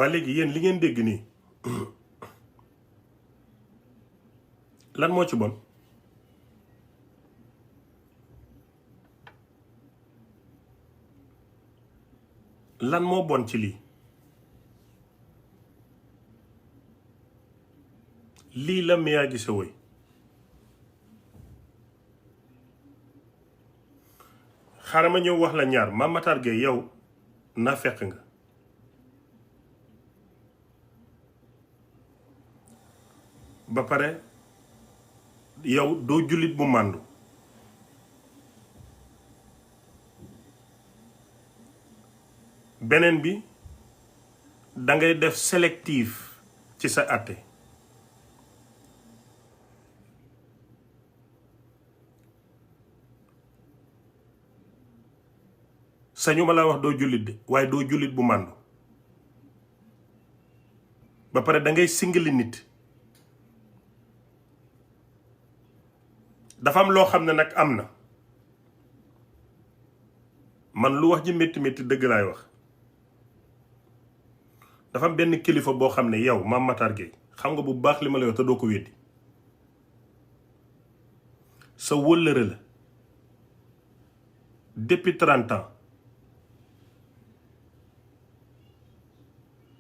waa léegi yéen li ngeen dégg nii lan moo ci bon lan moo bon ci lii la Mia Guissé woy xaaral ma ñëw wax la ñaar Mame Matar Gueye yow na fekk nga ba pare yow doo jullit bu màndu beneen bi dangay def sélectif ci sa àtte sañu ma la wax doo jullit de waaye doo jullit bu màndu ba pare dangay singali nit dafa am loo xam ne nag am na man lu wax ji métti métti dëgg laay wax dafa am benn kilifa boo xam ne yow Mame Matar Gueye xam nga bu baax li ma la wax te doo ko weddi sa wëllëre la depuis 30 ans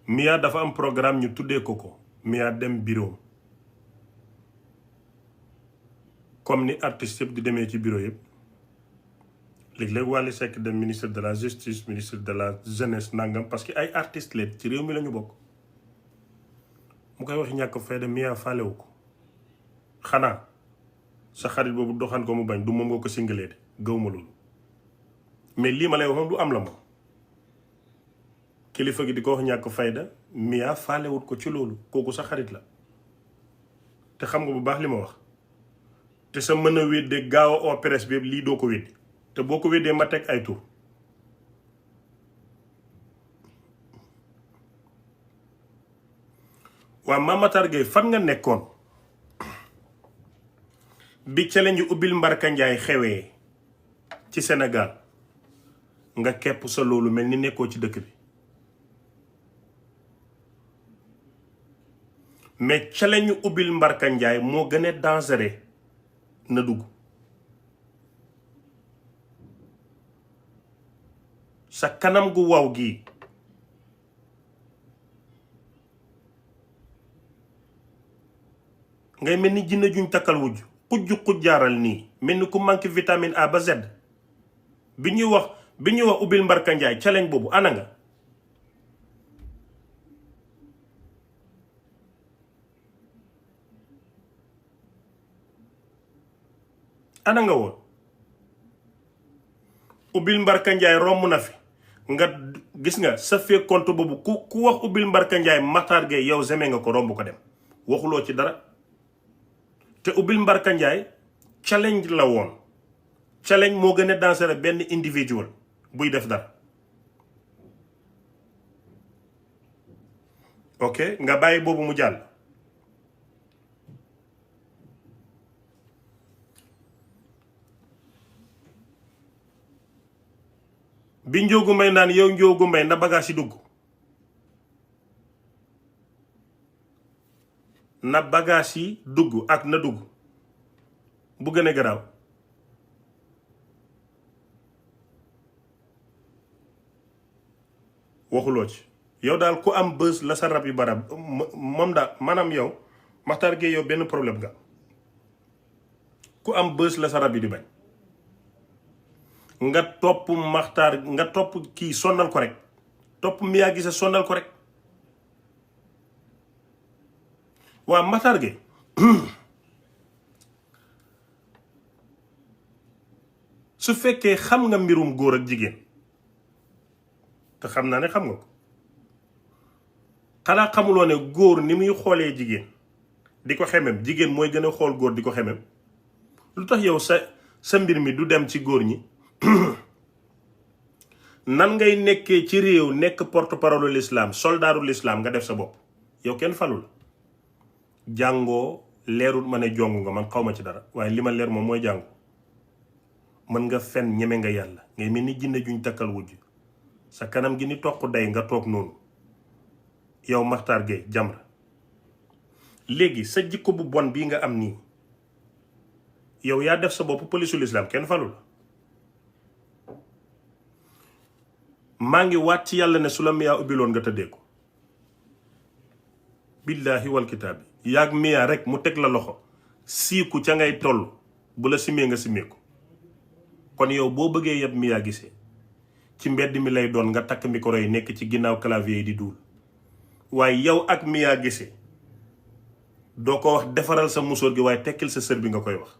Mia dafa am programme ñu tuddee ko Mia dem bureau comme ni artiste yëpp di demee ci bureau yëpp léeg-léeg Wally Seck dem ministre de la justice ministre de la jeunesse nangam parce que ay artistes leen ci réew mi la ñu bokk mu koy wax ñàkk fayda Mia faalewu ko xanaa sa xarit boobu doxaan ko mu bañ du moom nga ko singalee de gëwma loolu mais lii ma lay wax moom du am la moom kilifa gi di ko wax ñàkk fayda Mia faalewut ko ci loolu kooku sa xarit la te xam nga bu baax li ma wax te sa mën a wedde gaaw a oo presse bi lii doo ko weddi te boo ko weddee ma teg ay tur waa Mame Matar Gueye fan nga nekkoon bi challenge ubbil Mbarka Njaay xewee ci Sénégal nga kepp sa loolu mel ni nekkoo ci dëkk bi mais challenge ubbil Mbarka Njaay moo gën a dangereux na dugg sa kanam gu waw gi ngay mel ni jinne juñ takkal wujj xujjaaral nii mel ni ku manque vitamine A ba Z bi ñuy wax ubbil Mbarka Njaay challenge boobu ana nga ana nga woon ubbil Mbarka Njaay romb na fi nga gis nga sa fee compte boobu ku wax ubbil Mbarka Njaay Matar Gueye yow zeme nga ko romb ko dem waxuloo ci dara te ubbil Mbarka Njaay challenge la woon challenge moo gën a dangereux benn individual buy def dara ok nga bàyyi boobu mu jàll bi Njóogu Mbay naan yow Njóogu Mbay na bagaas yi dugg na bagaas yi dugg ak na dugg bu gën a garaaw waxuloo ci yow daal ku am bës la sa rab yi barab moom daal maanaam yow Matar Gueye yow benn problème nga ku am bës la sa rab yi di bañ nga topp Matar nga topp kii sonnal ko rek topp Mia Guissé sonnal ko rek waa Matar Gueye su fekkee xam nga mbirum góor ak jigéen te xam naa ne xam nga ko xanaa xamuloo ne góor ni muy xoolee jigéen di ko xemem jigéen mooy gën a xool góor di ko xemem lu tax yow sa mbir mi du dem ci góor ñi nan ngay nekkee ci réew nekk porte-parole l'islam soldaaru l'islam nga def sa bopp yow kenn falu la jàngoo leerul ma ne jong nga man xaw ma ci dara waaye li ma leer moom mooy jàngu mën nga fen ñeme nga yàlla ngay mel ni jinne juñ takkal wujj sa kanam gi ni toq day nga toog noonu yow Makhtar Gueye Jamra léegi sa jikko bu bon bii nga am nii yow yaa def sa bopp polisul islam kenn falu la. maa ngi waat ci yàlla ne su la miyaa ubbiloon nga tëddee ko billaahi wal kitaabi yaag miyaa rek mu teg la loxo siiku ca ngay toll bu la simee nga simee ko. kon yow boo bëggee yeb miyaa gisee ci mbedd mi lay doon nga takk micro yi nekk ci ginnaaw clavier yi di duul waaye yow ak miyaa gisee doo ko wax defaral sa musóor gi waaye tekkil sa sër bi nga koy wax.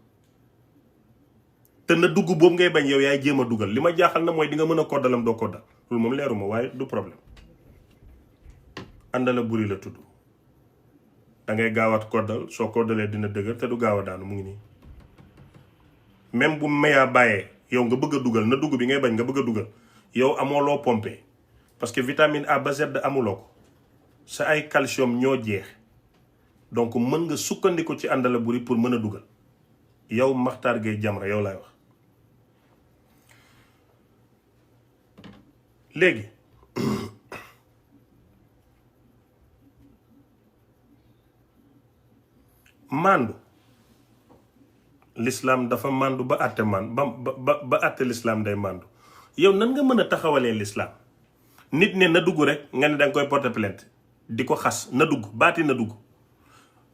te na dugg boobu ngay bañ yow yaay jéem a dugal li ma jaaxal na mooy di nga mën a koddalam doo koddal loolu moom leeruma waaye du problème. àndala buri la tudd da ngay gaawaat koddal soo koddalee dina dëgër te du gaaw a daanu mu ngi nii. même bu mayaa bàyyee yow nga bëgg a dugal na dugg bi ngay bañ nga bëgg a dugal yow amoo loo pompé parce que vitamine A ba Z amuloo ko sa ay calcium ñoo jeex donc mën nga sukkandiku ci àndala buri pour mën a dugal yow Makhtar Gueye Jamra yow laay wax. léegi màndu l'islam dafa màndu ba àtte ba àtte l'islam day màndu yow nan nga mën a taxawalee l'islam nit ne na dugg rek nga ne danga koy porter plainte di ko xas na dugg baati na dugg.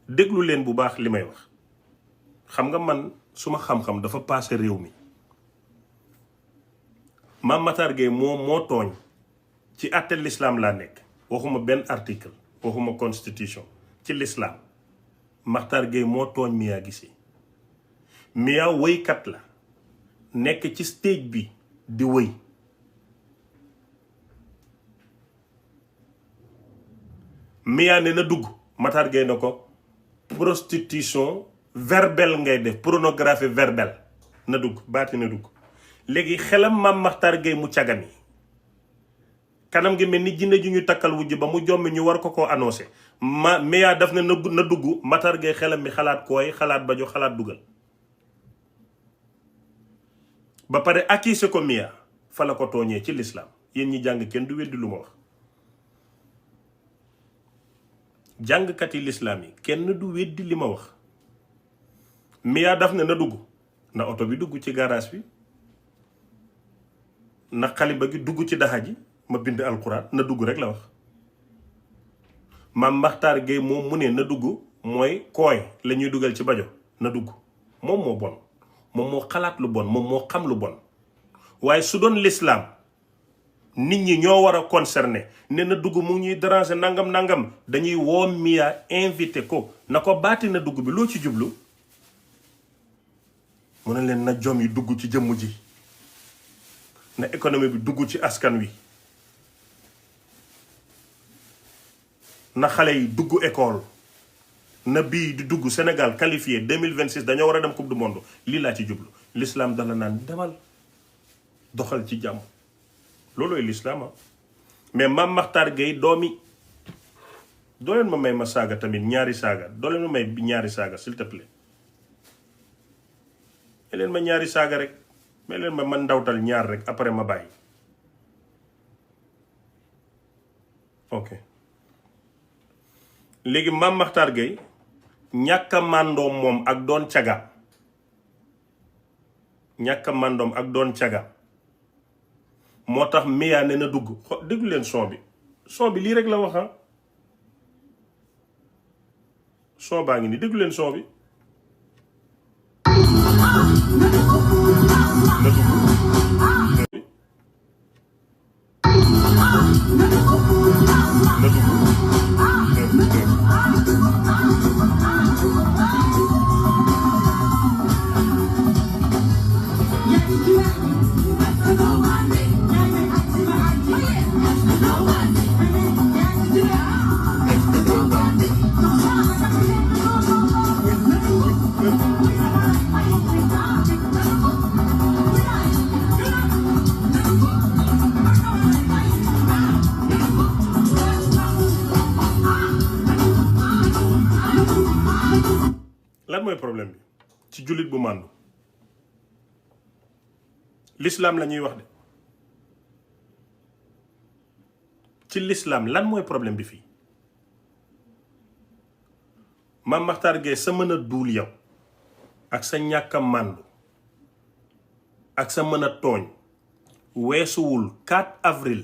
déglu leen bu baax li may wax xam nga man suma xam-xam dafa paase réew mi. Mame Makhtar Gueye moo tooñ ci àtte l'islam laa nekk waxuma benn article waxuma constitution ci l'islam Makhtar Gueye moo tooñ Mia Guissé. Mia wëykat la nekk ci stage bi di wëy Mia ne na dugg Makhtar Gueye na ko prostitution verbelle ngay def pornographie verbelle na dugg baati na dugg. léegi xelam Mame Makhtar Gueye mu cagami kanam gi mel ni jinne ju ñu takkal wujj ba mu jommi ñu war ko annoncé Mia daf ne na dugg Makhtar Gueye xelam mi xalaat kooy xalaat bajo xalaat dugal ba pare accusé ko Mia fa la ko tooñee ci l'islam yéen ñi jàng kenn du weddi lu ma wax jàngkat yi l'islam yi kenn du weddi li ma wax. Mia daf ne na dugg na oto bi dugg ci garage bi na xaliba gi dugg ci daxa ji ma bind alquran na dugg rek la wax. Mame Makhtar Gueye moom mu ne na dugg mooy kooy la ñuy dugal ci bajo na dugg moom moo bon moom moo xalaat lu bon moom moo xam lu bon waaye su doon l'islam nit ñi ñoo war a concerné ne na dugg mu ngi ñuy déranger nangam dañuy woo Mia invité ko na ko baati na dugg bi loo ci jublu mu ne leen na jom yi dugg ci jëmm ji na économie bi dugg ci askan wi na xale yi dugg école na bii di dugg Sénégal qualifié 2026 dañoo war a dem coupe du monde lii laa ci jublu l'islam dala naan demal doxal ci jàmm loolooy l'islam mais Mame Makhtar Gueye doomi doo leen ma may ma saaga tamit ñaari saaga doo leen ma may ñaari saaga s'il te plaît may leen ma ñaari saaga rek may leen ma man ndawtal ñaar rek après ma bàyyi ok léegi Mame Makhtar Gueye ñàkk a màndoom moom ak doon caga ñàkk a màndoom ak doon caga moo tax Mia ne na dugg déglu leen son bi lii rek la wax son baa ngi nii déglu leen son bi na dugg lan mooy problème bi ci jullit bu màndu l'islam la ñuy wax de ci l'islam lan mooy problème bi fii Mame Makhtar Gueye sa mën a duul yow ak sa ñàkk a màndu ak sa mën a tooñ weesuwul 4 avril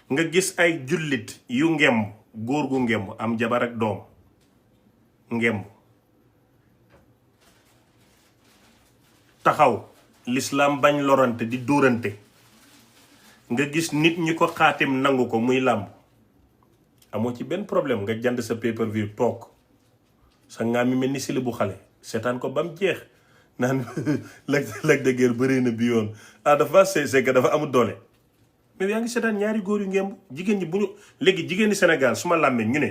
nga gis ay jullit yu ngemb góor gu ngemb am jabar ak doom ngemb taxaw l'islam bañ lorante di dóorante nga gis nit ñi ko xaatim nangu ko muy làmb amoo ci benn problème nga jënd sa pay-per-view toog sa ngaa mi mel ni sili bu xale seetaan ko ba mu jeex naan Lac de Guiers bëree na bi yoon dafa c'est que dafa amul doole mais yaa ngi seetaan ñaari góor yu ngemb jigéen ñi bu ñu léegi jigéen ñi Sénégal su ma làmmee ñu ne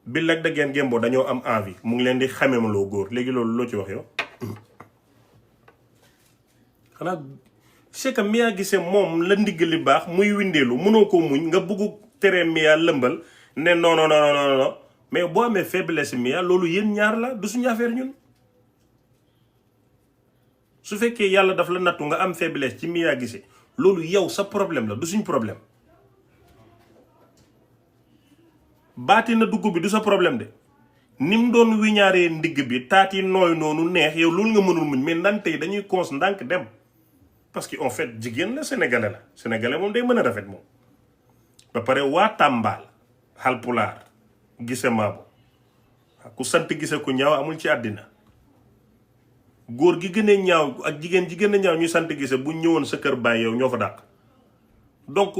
bi Lac de Guiers ngemboo dañoo am envie mu ngi leen di xamemaloo góor léegi loolu loo ci wax yow xanaa c'est que Mia Guissé moom la ndigg li baax muy windeelu mënoo ko muñ nga bugg tere Mia lëmbal ne non non non non non mais boo amee faiblesse Mia loolu yéen ñaar la du suñu affaire ñun su fekkee yàlla daf la nattu nga am faiblesse ci Mia Guissé loolu yow sa problème la du suñ problème baati na dugg bi du sa problème de ni mu doon wiñaaree ndigg bi taat yi nooy noonu neex yow loolu nga mënul muñ mais ndante yi dañuy cons ndànk dem parce que en fait jigéen la sénégalais moom day mën a rafet moom ba pare waa Tàmbaal Halpulaar Guissé Mabo ku sant Guissé ku ñaaw amul ci àddina góor gi gën a ñaaw ak jigéen ji gën a ñaaw ñu sant Guissé bu ñëwoon sa kër baay yow ñoo fa dàq donc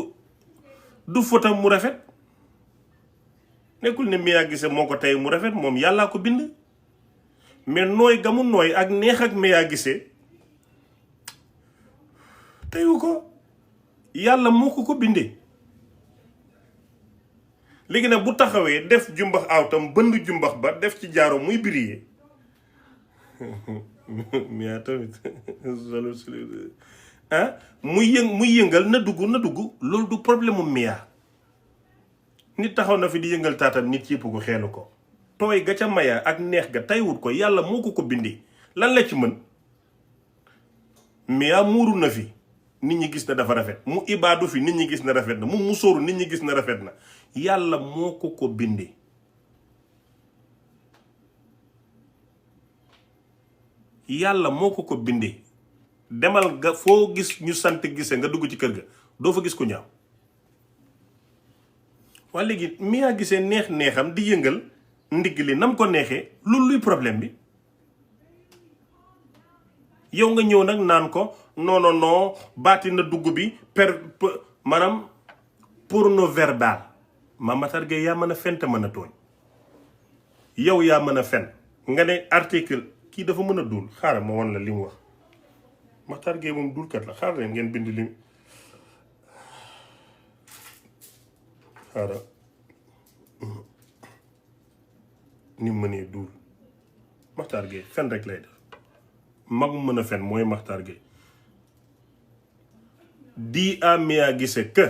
du fotam mu rafet nekkul ne Mia Guissé moo ko tey mu rafet moom yàllaa ko bind mais nooy gamu nooy ak neex ak Mia Guissé teyu ko yàlla moo ko bindee léegi nag bu taxawee def jumbax awtam bënd jumbax ba def ci jaaro muy briller Mia tamit muy yëngal na dugg loolu du problème mu Mia nit taxaw na fi di yëngal taatam nit yëpp ko xeelu ko tooy ga ca maya ak neex ga taywut ko yàlla moo ko bindee lan la ci mën Mia muuru na fi nit ñi gis na dafa rafet mu ibaadu fi nit ñi gis na rafet na mu musóoru nit ñi gis na rafet na yàlla moo ko bindee yàlla moo ko bindee demal nga foo gis ñu sant Guissé nga dugg ci kër ga doo fa gis ku ñaaw waa léegi Mia Guissé neexam di yëngal ndigg li nam ko neexee loolu luy problème bi yow nga ñëw nag naan ko non baati na dugg bi maanaam porno verbal Mame Makhtar Gueye yaa mën a fen te mën a tooñ yow yaa mën a fen nga ne article kii dafa mën a duul xaaral ma wan la li mu wax Makhtar Gueye moom duulkat la xaaral leen ngeen bind li xaaral ni mu mënee duul Makhtar Gueye fen rek lay def mag mu mën a fen mooy Makhtar Gueye dit à Mia Guissé que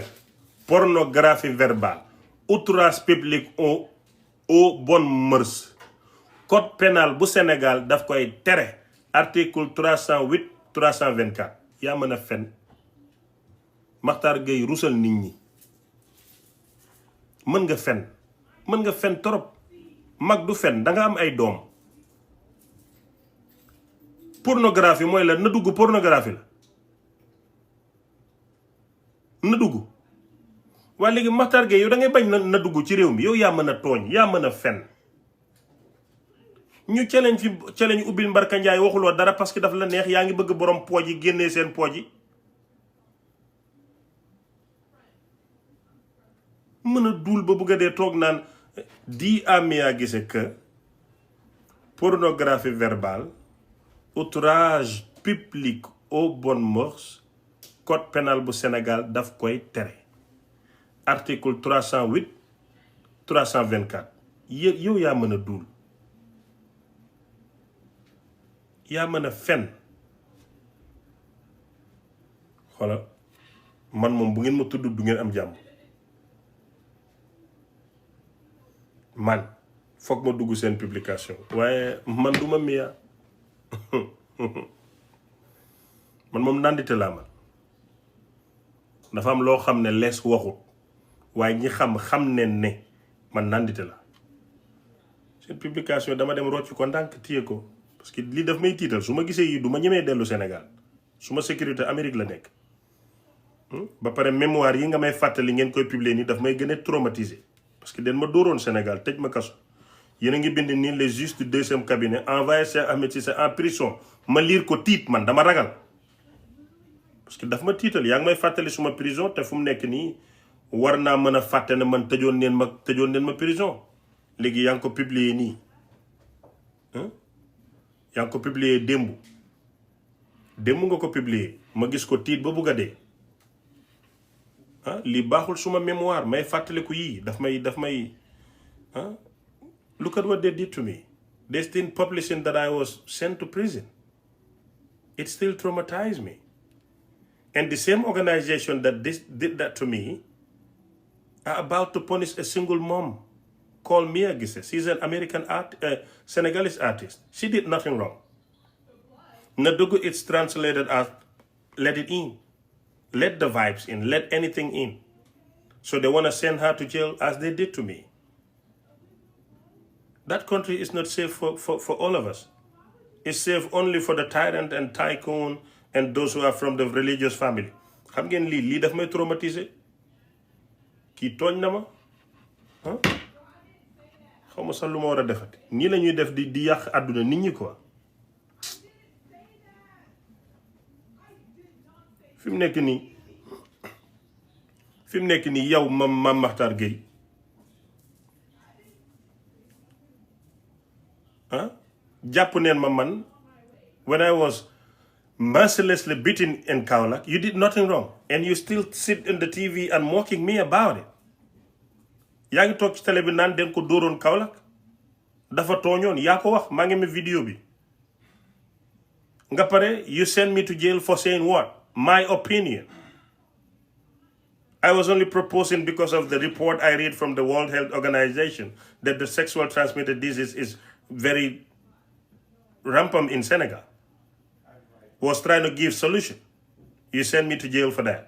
pornographie verbale outrage public aux bonnes mœurs code pénal bu Sénégal daf koy tere article 308 324 yaa mën a fen Makhtar Gueye rusal nit ñi mën nga fen trop mag du fen danga am ay doom pornographie mooy la na dugg pornographie la na dugg waaye léegi Makhtar Gueye yow da ngay bañ na dugg ci réew mi yow yaa mën a tooñ yaa mën a fen ñu challenge ubbil Mbarka Njaay waxuloo dara parce que daf la neex yaa ngi bëgg borom pooj yi génnee seen pooj yi mën a duul ba bëgg a dee toog naan dit à Mia Guissé que pornographie verbale outrage public aux bonnes mœurs code pénal bu Sénégal daf koy tere article 308 324 yow yaa mën a duul yaa mën a fen xoolal man moom bu ngeen ma tudd du ngeen am jàmm man foog ma dugg seen publication waaye man du ma Mia man moom nandite laa man dafa am loo xam ne lees waxut waaye ñi xam ne man nandite la seen publication dama dem rocc ko ndànk téye ko parce que lii daf may tiital su ma gisee yi du ma ñemee dellu Sénégal su ma sécurité Amérique la nekk ba pare mémoire yi nga may fàttali ngeen koy publier nii daf may gën a traumatisé parce que den ma dóoroon Sénégal tëj ma kaso yéen a ngi bind nii les juges du deuxième cabinet envoyé Cheikh Ahmed Cissé en prison ma liir ko tiit man dama ragal parce que daf ma tiital yaa ngi may fàttali suma prison te fu mu nekk nii war naa mën a fàtte ne man tëjoon neen ma prison léegi yaa ngi ko publier nii yaa ngi ko publier démb nga ko publier ma gis ko tiit ba bugg a dee lii baaxul suma mémoire may fàttaliku yii daf may look at what they did to me. They still publishing that I was sent to prison. It still traumatized me. And the same organization that did that to me are about to punish a single mom called Mia Guissé. She's an American Senegalese artist. She did nothing wrong. Nadugu, it's translated as let it in. Let the vibes in. Let anything in. So they want to send her to jail as they did to me. That country is not safe for all of us. It's safe only for the tyrant and tycoon and those who are from the religious family. Xam ngeen lii daf may traumatisé kii tooñ na ma xaw ma sax lu ma war a defati nii la ñuy def di yàq àdduna nit ñi quoi. fi mu nekk nii yow Mame Makhtar Gueye jàpp neen ma man when I was mercilessly beaten in Kaolack, you did nothing wrong and you still sit in the TV and mocking me about it. yaa ngi toog ci télé bi naan den ko dóoroon Kaolack dafa tooñoon yaa ko wax maa ngi mi vidéo bi nga pare you send me to jail for saying what? My opinion. I was only proposing because of the report I read from the World Health Organization that the sexual transmitted disease is very rampant in Senegal. Was trying to give solution. You send me to jail for that.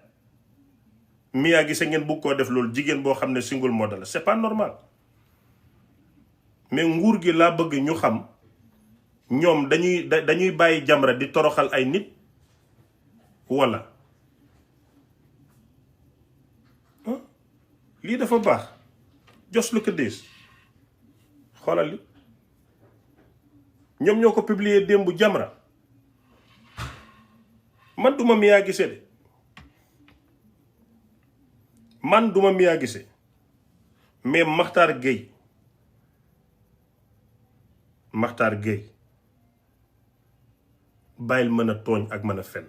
Mia Guissé ngeen bugg koo def loolu jigéen boo xam ne single mother la c'est pas normal. Mais nguur gi laa bëgg ñu xam ñoom dañuy bàyyi Jamra di toroxal ay nit wala lii dafa baax. Just look at this. xoolal li ñoom ñoo ko publier démb Jamra man duma Mia Guissé de man duma Mia Guissé mais Makhtar Gueye bàyyil mën a tooñ ak mën a fen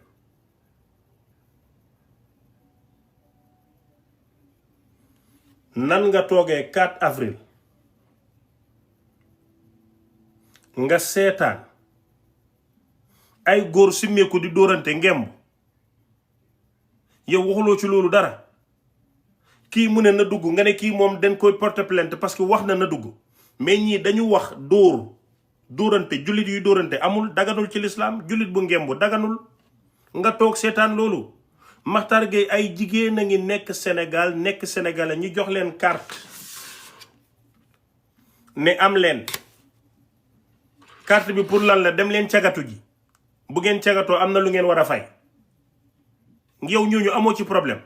nan nga toogee 4 avril nga seetaan ay góor simmeeku di dóorante ngemb yow waxuloo ci loolu dara kii mu ne na dugg nga ne kii moom dañ koy porter plainte parce que wax na dugg mais ñii dañu wax dóorante jullit yuy dóorante amul daganul ci lislaam jullit bu ngemb daganul nga toog seetaan loolu. Makhtar Gueye ay jigéen a ngi nekk Sénégal nekk sénégalais ñu jox leen carte ne am leen carte bi pour lan la dem leen cagatu ji bu ngeen cagatoo am na lu ngeen war a fay yow ñooñu amoo ci problème.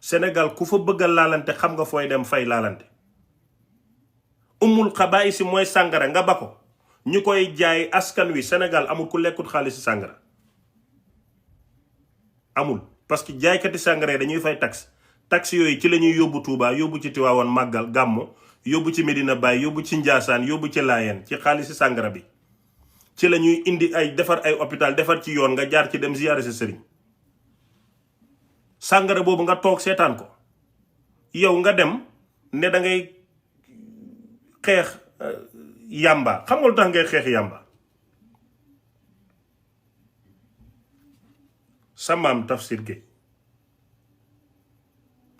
Sénégal ku fa bëgg a laalante xam nga fooy dem fay laalante. Umul xabaay si mooy sàngara nga ba ko ñu koy jaay askan wi Sénégal amul ku lekkut xaalis si sàngara amul parce que jaaykati sàngara dañuy fay taxe yooyu ci la ñuy yóbbu Touba yóbbu ci Tiwaawan màggal gàmmo yóbbu ci Medina Baye yóbbu ci Njaasaan yóbbu ci Laayeen ci xaalis si sàngara bi ci la ñuy indi ay defar ay hôpital defar ci yoon nga jaar ci dem ziyaare sa sëriñ. Sàngara boobu nga toog seetaan ko yow nga dem ne da ngay xeex yàmba xam nga lu tax ngay xeex yàmba sa maam Tafsir Gueye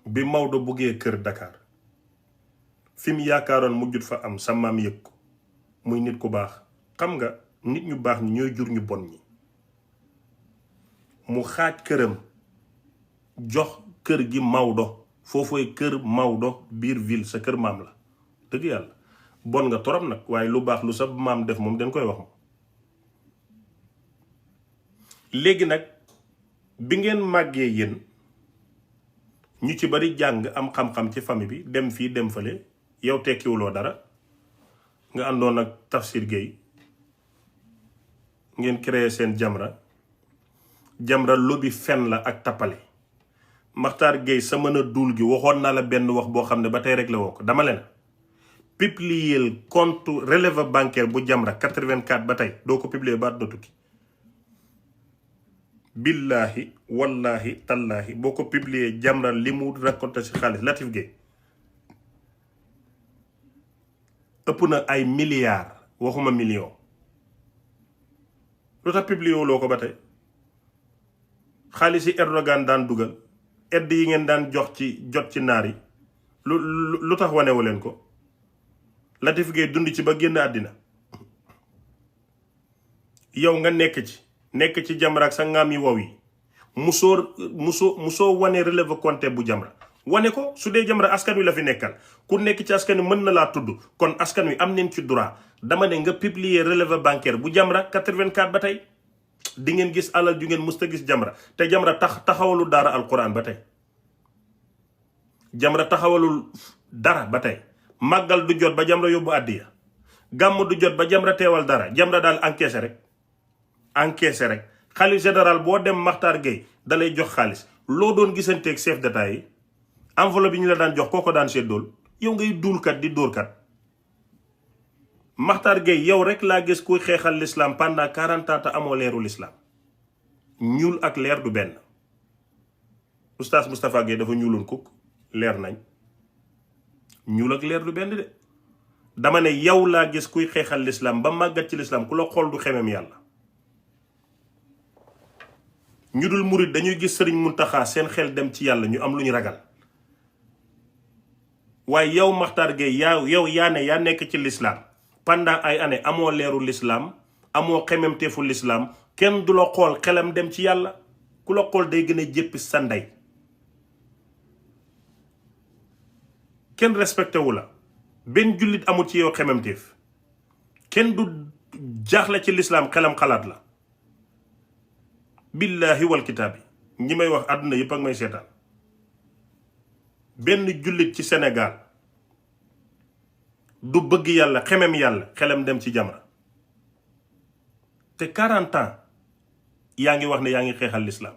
bi Maodo buggee kër Dakar fi mu yaakaaroon mujjut fa am sa maam yëg ko muy nit ku baax xam nga nit ñu baax ñi ñooy jur ñu bon ñi mu xaaj këram jox kër gi Maodo foofooy kër Maodo biir ville sa kër maam la dëgg yàlla bon nga torop nag, waaye lu baax lu sa maam def moom dañ koy wax moom. léegi nag bi ngeen màggee yéen ñu ci bari jàng am xam-xam ci famille bi dem fii dem fële, yow tekkiwuloo dara, nga àndoon ak Tafsir Gueye ngeen créé seen Jamra lobby fen la ak tappale. Makhtar Gueye sa mën a duul gi waxoon naa la benn wax boo xam ne ba tey rek la woo ko, dama leen publier compte relevé bancaire bu Jamra 84 ba tey doo ko publier ba àdduna tukki. billahi wallahi tallahi boo ko publier Jamra li mu raconté ci xaalis Latif Gueye ëpp na ay milliards, waxuma million. lu tax publier wuloo ko ba tey? xaalis yi Erdogan daan dugal, aide yi ngeen daan jot ci naar yi, lu tax wanewu leen ko? Latif Gueye dund ci ba génn àddina, yow nga nekk ci Jamra ak sa ngaam yi wow yi, musoo wane relevé compte bu Jamra. wane ko, su dee Jamra askan wi la fi nekkal, ku nekk ci askan wi mën na laa tudd, kon askan wi am neen ci droit. dama ne nga publier relevé bancaire bu Jamra 84 ba tey, di ngeen gis alal ju ngeen musta gis Jamra. te Jamra taxawalul daara alquran ba tey, Jamra taxawalul dara ba tey. màggal du jot ba Jamra yóbbu àddiya, gàmm du jot ba Jamra teewal dara. Jamra daal encaissé rek. xaalis général boo dem Makhtar Gueye dalay jox xaalis. loo doon gisanteeg chef d'état yi, enveloppe yi ñu la daan jox kooko daan seddool. yow ngay duulkat di dóorkat. Makhtar Gueye yow rek laa gis kuy xeexal l'islam pendant 40 ans te amoo leeru l'islam. ñuul ak leer du benn. oustaz Moustapha Gueye dafa ñuuloon kukk, leer nañ. ñuul ak leer du benn de. dama ne yow laa gis kuy xeexal l'islam ba màggat ci l'islam ku la xool du xemem yàlla. ñu dul murit dañuy gis sëriñ Muntaxa seen xel dem ci yàlla, ñu am lu ñu ragal. waaye yow Makhtar Gueye yow yaa nekk ci l'islam pendant ay années amoo leeru l'islam, amoo xememteefu l'islam, kenn du la xool xelam dem ci yàlla. ku la xool day gën a jéppi sa ndey. kenn respecté wu la, benn jullit amul ci yow xememteef, kenn du jaaxle ci l'islam xelam xalaat la. billahi wal kitaabi ñi may wax àdduna yëpp ak may seetaan, benn jullit ci Sénégal du bëgg yàlla xemem yàlla xelam dem ci Jamra. te 40 ans yaa ngi wax ne yaa ngi xeexal l'islam.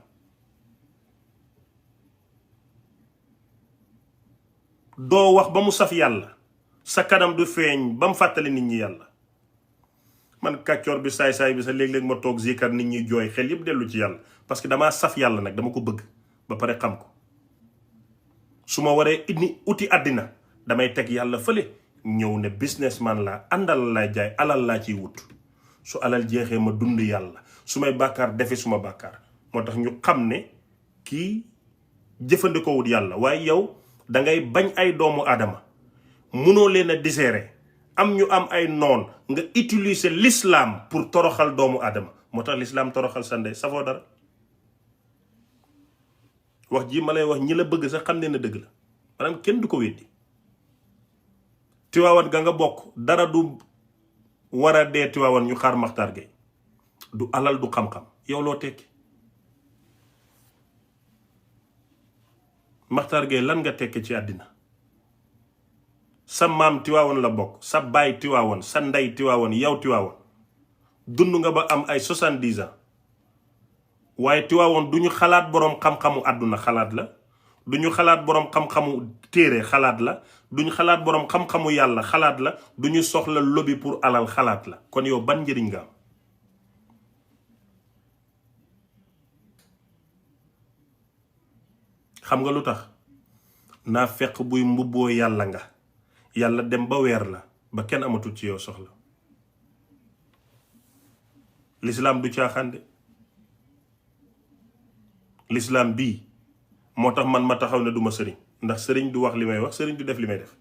doo wax ba mu saf yàlla, sa kanam du feeñ ba mu fàttali nit ñi yàlla. man kàccoor bi saay-saay bi sa léeg-léeg ma toog zikar nit ñi jooy, xel yëpp dellu ci yàlla, parce que damaa saf yàlla nag, dama ko bëgg ba pare xam ko. su ma waree uti àddina damay teg yàlla fële, ñëw ne businessman laa, àndal laa jaay, alal laa ciy wut. su alal jeexee ma dund yàlla, su may bàkkaar defe suma bàkkaar. moo tax ñu xam ne kii jëfandikoo wut yàlla. waaye yow dangay bañ ay doomu aadama, munoo leen a digérer, am ñu am ay noon, nga utiliser l'islam pour toroxal doomu aadama. moo tax l'islam toroxal sa ndey, safoo dara. wax ji ma lay wax ñi la bëgg sax xam ne na dëgg la, maanaam kenn du ko weddi. Tiwaawan ga nga bokk dara du war a dee Tiwaawan ñu xaar Makhtar Gueye. du alal du xam-xam, yow loo tekki? Makhtar Gueye lan nga tekki ci àddina? sa maam Tiwaawan la bokk, sa baay Tiwaawan, sa ndey Tiwaawan, yow Tiwaawan. dund nga ba am ay 70 ans. waaye Tiwaawan du ñu xalaat boroom xam-xamu àdduna, xalaat la. du ñu xalaat boroom xam-xamu téere, xalaat la. du ñu xalaat boroom xam-xamu yàlla, xalaat la. du ñu soxla lobby pour alal, xalaat la. kon yow ban njëriñ nga am? xam nga lu tax? naa fekk buy mbubboo yàlla nga. yàlla dem ba weer la ba kenn amatul ci yow soxla. l'islam du caaxaan de. l'islam bii moo tax man ma taxaw ne du ma sëriñ, ndax sëriñ du wax li may wax, sëriñ du def li may def.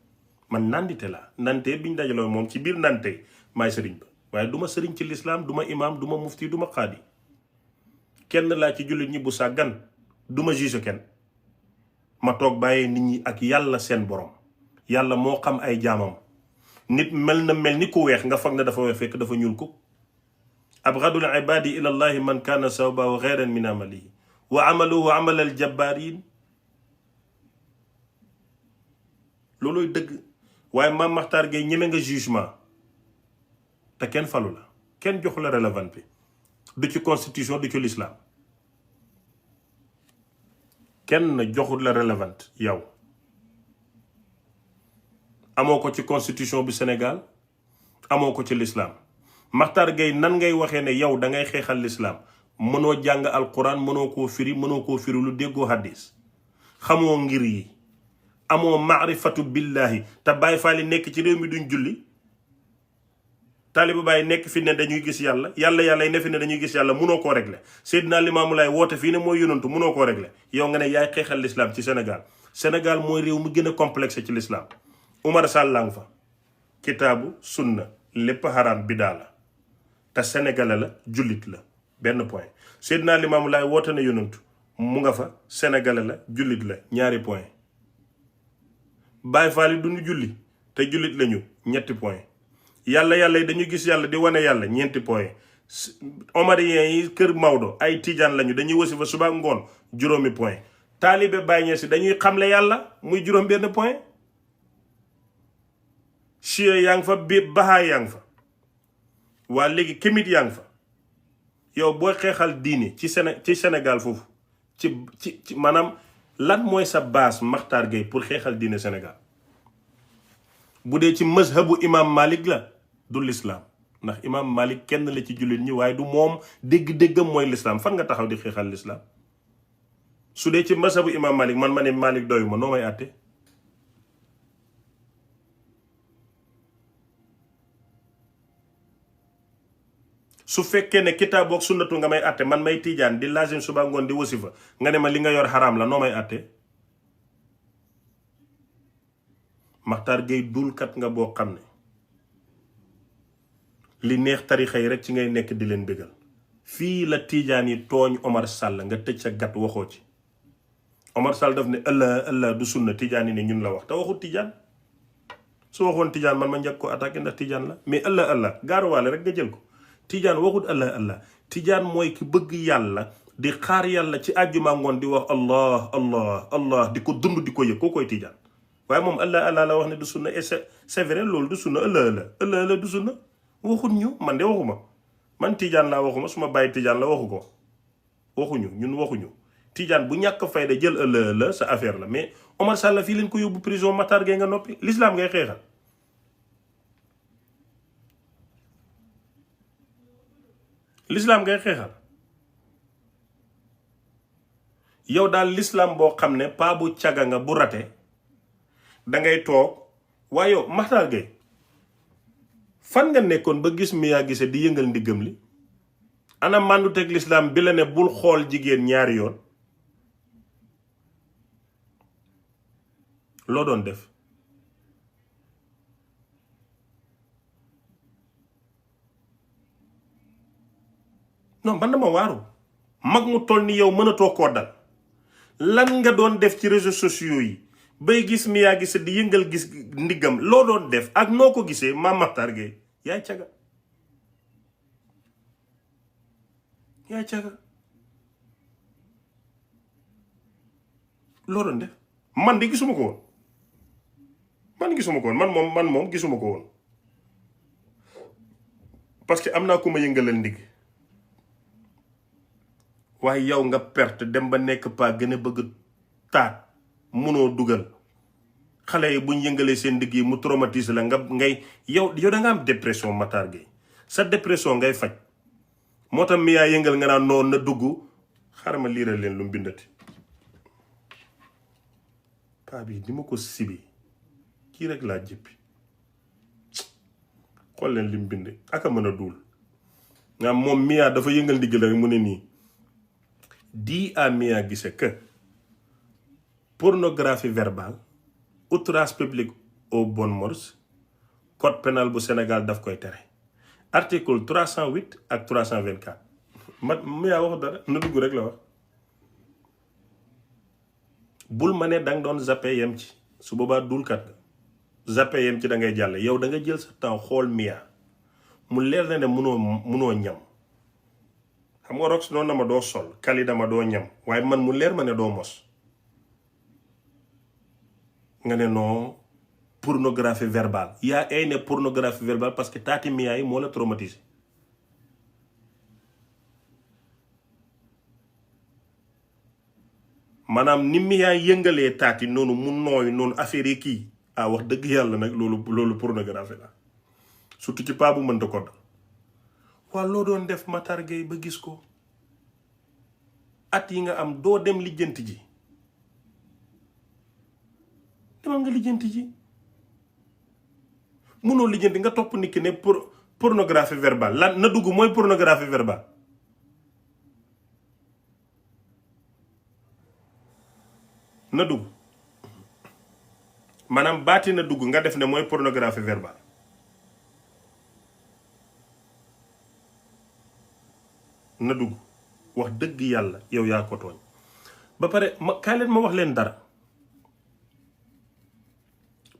man nandite laa, nante biñ dajaloo moom ci biir nante maay sëriñ ba, waaye du ma sëriñ ci l'islam, du ma imaam, du ma mufti, du ma xaadi. kenn laa ci jullit ñi bu sàggan, du ma juge kenn. ma toog bàyyee nit ñi ak yàlla seen borom. yàlla moo xam ay jaamam. nit mel ni ku weex nga foog na dafa weex fekk dafa ñuul ko. abgadul ibadi ila llahi man kaana sawbahu xeyran min amalihi wa amaluhu amalal jabbarin. loolooy dëgg. waaye Mame Makhtar Gueye ñeme nga jugement te kenn falu la, kenn joxu la relevant bi, du ci constitution du ci l'islam, kenn joxul la relevant. yow amoo ko ci constitution bu Sénégal, amoo ko ci l'islam. Makhtar Gueye nan ngay waxee ne yow da ngay xeexal l'islam, mënoo jàng alquran, mënoo koo firi lu déggoo hadis, xamoo ngir yi, amoo maarifatu billahi. te Baay Faal yi nekk ci réew mi duñ julli, taaliba Baay nekk fi ne dañuy gis yàlla yi ne fi ne dañuy gis yàlla, mënoo koo régler. Seydina Limaamu Laay woote fii ne mooy yonantu, mënoo koo régler. yow nga ne yaay xeexal l'islam ci Sénégal mooy réew mu gën a complexe ci l'islam. Umar Sall la nga fa, kitaabu sunna lépp haram bidaa la, te sénégalais la, jullit la, benn point. Seydina Limaamu Laay woote na yonantu, mu nga fa, sénégalais la, jullit la, ñaari point. Baay Faal yi duñu julli te jullit lañu, ñetti point. yàlla yi dañuy gis yàlla di wane yàlla, ñeenti point. Omarien yi kër Maodo ay tijaan lañu, dañuy wasifa suba ngoon, juróomi point. taalibe Baay Ñas dañuy xamle yàlla, muy juróom benn point. Chia yaa ngi fa, bi Bahaay yaa ngi fa, waa léegi kémit yaa ngi fa. yow booy xeexal diine ci Sénégal foofu ci maanaam lan mooy sa base Makhtar Gueye pour xeexal diine Sénégal? bu dee ci mazhabu imam Malik la, du l'islam, ndax imam Malik kenn la ci jullit ñi, waaye du moom dégg-déggam mooy l'islam. fan nga taxaw di xeexal l'islam? su dee ci mazhabu imam Malik, man ma ne Malik doyu ma, noo may àtte? su fekkee ne kitaabu ak sunnatu nga may àtte, man may tijaan di lazim suba ngoon di wasifa, nga ne ma li nga yor xaraam la, noo may àtte? Makhtar Gueye dulkat nga boo xam ne li neex tarixa yi rek ci ngay nekk di leen bégal. fii la tijaan yi tooñ Omar Sall, nga tëj sa gat waxoo ci. Omar Sall daf ne Allah du sunna, tijaan yi ne ñun la wax, te waxul tijaan. su waxoon tijaan man ma njëkk ko attaqué ndax tijaan la, mais Allah gaaruwaale rek nga jël ko. tijaan waxut Allah tijaan mooy ki bëgg yàlla, di xaar yàlla ci àjjuma ngoon di wax Allah di ko dund di ko yëg, koo koy tijaan. waaye moom Allah la wax ne du sunna, et c'est vrai loolu du sunna. Allah du sunna, waxut ñu, man de waxuma, man tijaan laa waxuma, suma bàyyi tijaan la waxu ko, waxuñu, ñun waxuñu. tijaan bu ñàkk fayda jël Allah sa affaire la, mais Omar Sall fii leen ko yóbbu prison, Makhtar Gueye nga noppi. l'islam ngay xeexal. l'islam ngay xeexal. yow daal l'islam boo xam ne paa bu caga nga bu rate dangay toog. waaye yow Makhtar Gueye fan nga nekkoon ba gis Mia Guissé di yëngal ndiggam li? ana màndu teg l'islam bi la ne bul xool jigéen ñaari yoon? loo doon def? non man dama waaru. mag mu toll ni yow mënatoo koo dal. lan nga doon def ci réseaux sociaux yi bay gis Mia Guissé di yëngal gis ndiggam? loo doon def ak noo ko gisee? Mame Makhtar Gueye yaay caga, yaay caga. loo doon def? man de gisuma ko woon, man moom gisuma ko woon, parce que am naa ku ma yëngalal ndigg. waaye yow nga perte dem ba nekk pa gën a bëgg taat, munoo dugal xale yi buñ yëngalee seen ndigg yi mu traumatise la, ngay yow da nga am dépression. Makhtar Gueye sa dépression ngay faj. moo tax Mia yëngal nga naan noonu na dugg. xaaral ma liiral leen lu mu bindati. paa bi di ma ko sibi kii rek laa jëppi. xool leen li mu bind aka mën a duul. nga moom Mia dafa yëngal ndigg la rek mu ne nii. dit à Mia Guissé que pornographie verbale, outrage public aux bonnes mœurs, code pénal bu Sénégal daf koy tere. article 308 ak 324. Mia waxu dara, na dugg rek la wax. bul ma ne danga doon zappé yem ci, su boobaa dulkat nga. zappe yem ci da ngay jàll. yow da nga jël sa temps xool Mia mu leer na ne munoo ñam. xam nga Rox noonu na ma doo sol Kali dama doo ñam waaye man mu leer ma ne doo mos nga ne non pornographie verbale yaa ay ne pornographie verbale parce que taati Mia yi moo la traumatisé. maanaam ni Mia yëngalee taati noonu mu nooy noonu affaire yi kii wax dëgg yàlla nag loolu pornographie la surtout ci paa bu mënta ko dal. waa loo doon def Matar Gueye ba gis ko at yi nga am doo dem lijjanti ji demal nga lijjanti ji munoo lijjanti nga topp nit ki ne pornographie verbale lan na dugg mooy pornographie verbale na dugg maanaam baati na dugg nga def ne mooy pornographie verbale na dugg wax dëgg yàlla yow yaa ko tooñ ba pare kaay leen ma wax leen dara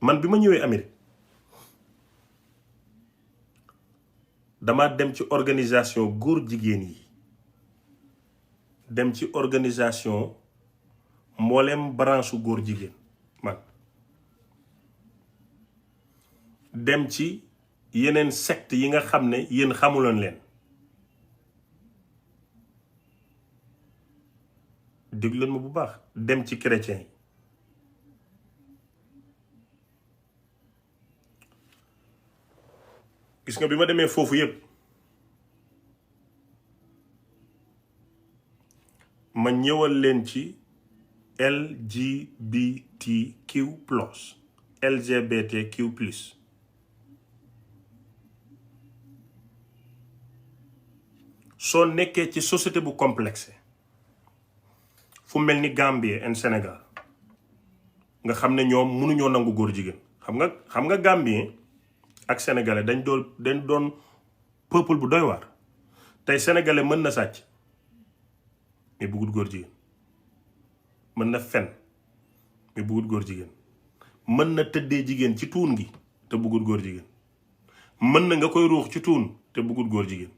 man bi ma ñëwee Amérique dama dem ci organisation góor jigéen yi dem ci organisation mboolem branche su góor jigéen man dem ci yeneen secte yi nga xam ne yéen xamuloon leen déglu leen ma bu baax dem ci chrétien yi gis nga bi ma demee foofu yépp ma ñëwal leen ci LGBTQ plus LGBTQ plus soo nekkee ci société bu complexe fu mel ni Gambie en Sénégal nga xam ne ñoom mënuñoo nangu góor jigéen xam nga Gambien ak sénégalais dañ doon peuple bu doy waar tey sénégalais mën na sàcc mais bëggut góor jigéen mën na fen mais bëggut góor jigéen mën na tëddee jigéen ci tuun gi te bëggut góor jigéen mën na nga koy ruux ci tuun te bëggut góor jigéen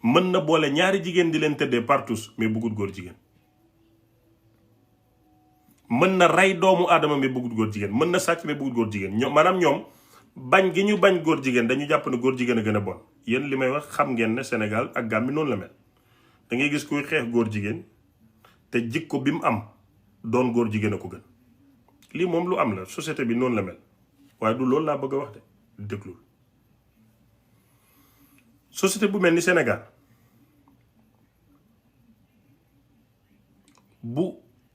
mën na boole ñaari jigéen di leen tëddee partout mais bëggut góor jigéen mën na rey doomu aadama mais bëggut góor jigéen mën na sàcc mais bëggut góor jigéen ñoom bañ gi ñu bañ góor jigéen dañu jàpp ne góor jigéen a gën a bon yéen li may wax xam ngeen ne Sénégal ak Gambie noonu la mel da ngay gis kuy xeex góor jigéen te jikko bi mu am doon góor jigéen a ko gën lii moom lu am la société bi noonu la mel waaye du loolu laa bëgg a wax de déglul société bu mel ni Sénégal bu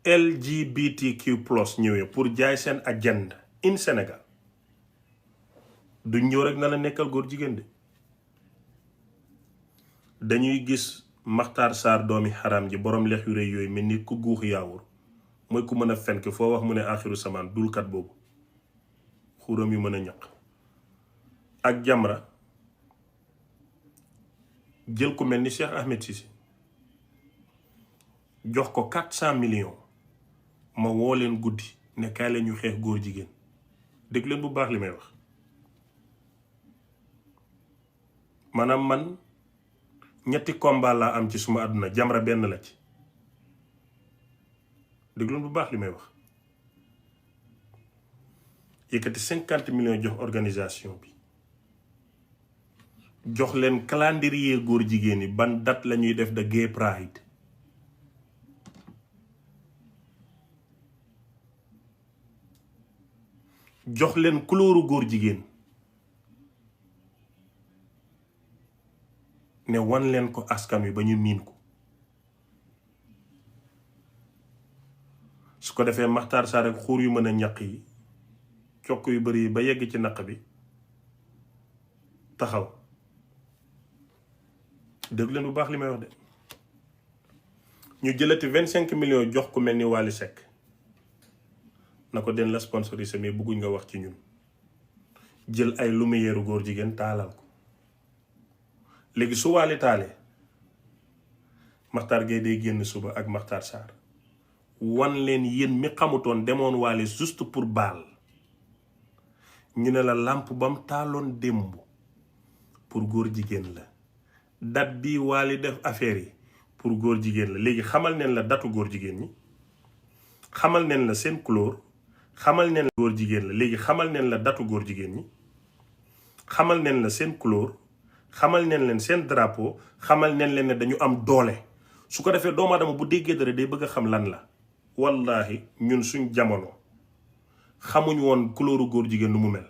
LGBTQ plus ñëwee pour jaay seen agenda in Sénégal duñ ñëw rek na la nekkal góor jigéen de dañuy gis Maxtaar Sarr doomi xaram ji borom lex yu rëy yooyu mel ni ku guux yaawur mooy ku mën a fenk foo wax mu ne axiru samaan dulkat boobu xuram yu mën a ñaq ak Jamra jël ku mel ni Cheikh Ahmed Cissé jox ko 400 millions ma woo leen guddi ne kaay la ñu xeex góor jigéen dégg leen bu baax li may wax maanaam man ñetti combat laa am ci suma àdduna Jamra benn la ci dégg leen bu baax li may wax yëkkati 50 millions jox organisation bi jox leen calendrier góor jigéen yi ban date la ñuy def de Gay Pride jox leen couleur góor jigéen ne wan leen ko askan wi ba ñu miin ko su ko defee Maxtaar Sarr rek xuur yu mën a ñaq yi cokk yu bari yi ba yegg ci naq bi taxaw dégg leen bu baax li may wax de ñu jëlati 25 millions jox ku mel ni Wally Seck na ko den la sponsorisé mais bëgguñ nga wax ci ñun jël ay lumière góor jigéen taalal ko léegi su Wally taalee Maxtaar Gueye day génn suba ak Maxtaar Sarr wan leen yéen mi xamutoon demoon waale juste pour baal ñu ne la làmp bam taaloon démb pour góor jigéen la date bi waali def affaire yi pour góor jigéen la léegi xamal neen la datu góor jigéen ñi xamal neen la seen couleur xamal neen la góor jigéen la léegi xamal neen la datu góor jigéen ñi xamal neen la seen couleur xamal neen leen seen drapeau xamal neen leen ne dañu am doole su ko defee doomu aadama bu déggee dara day bëgg a xam lan la wallahi ñun suñ jamono xamuñ woon couleuru góor jigéen nu mu mel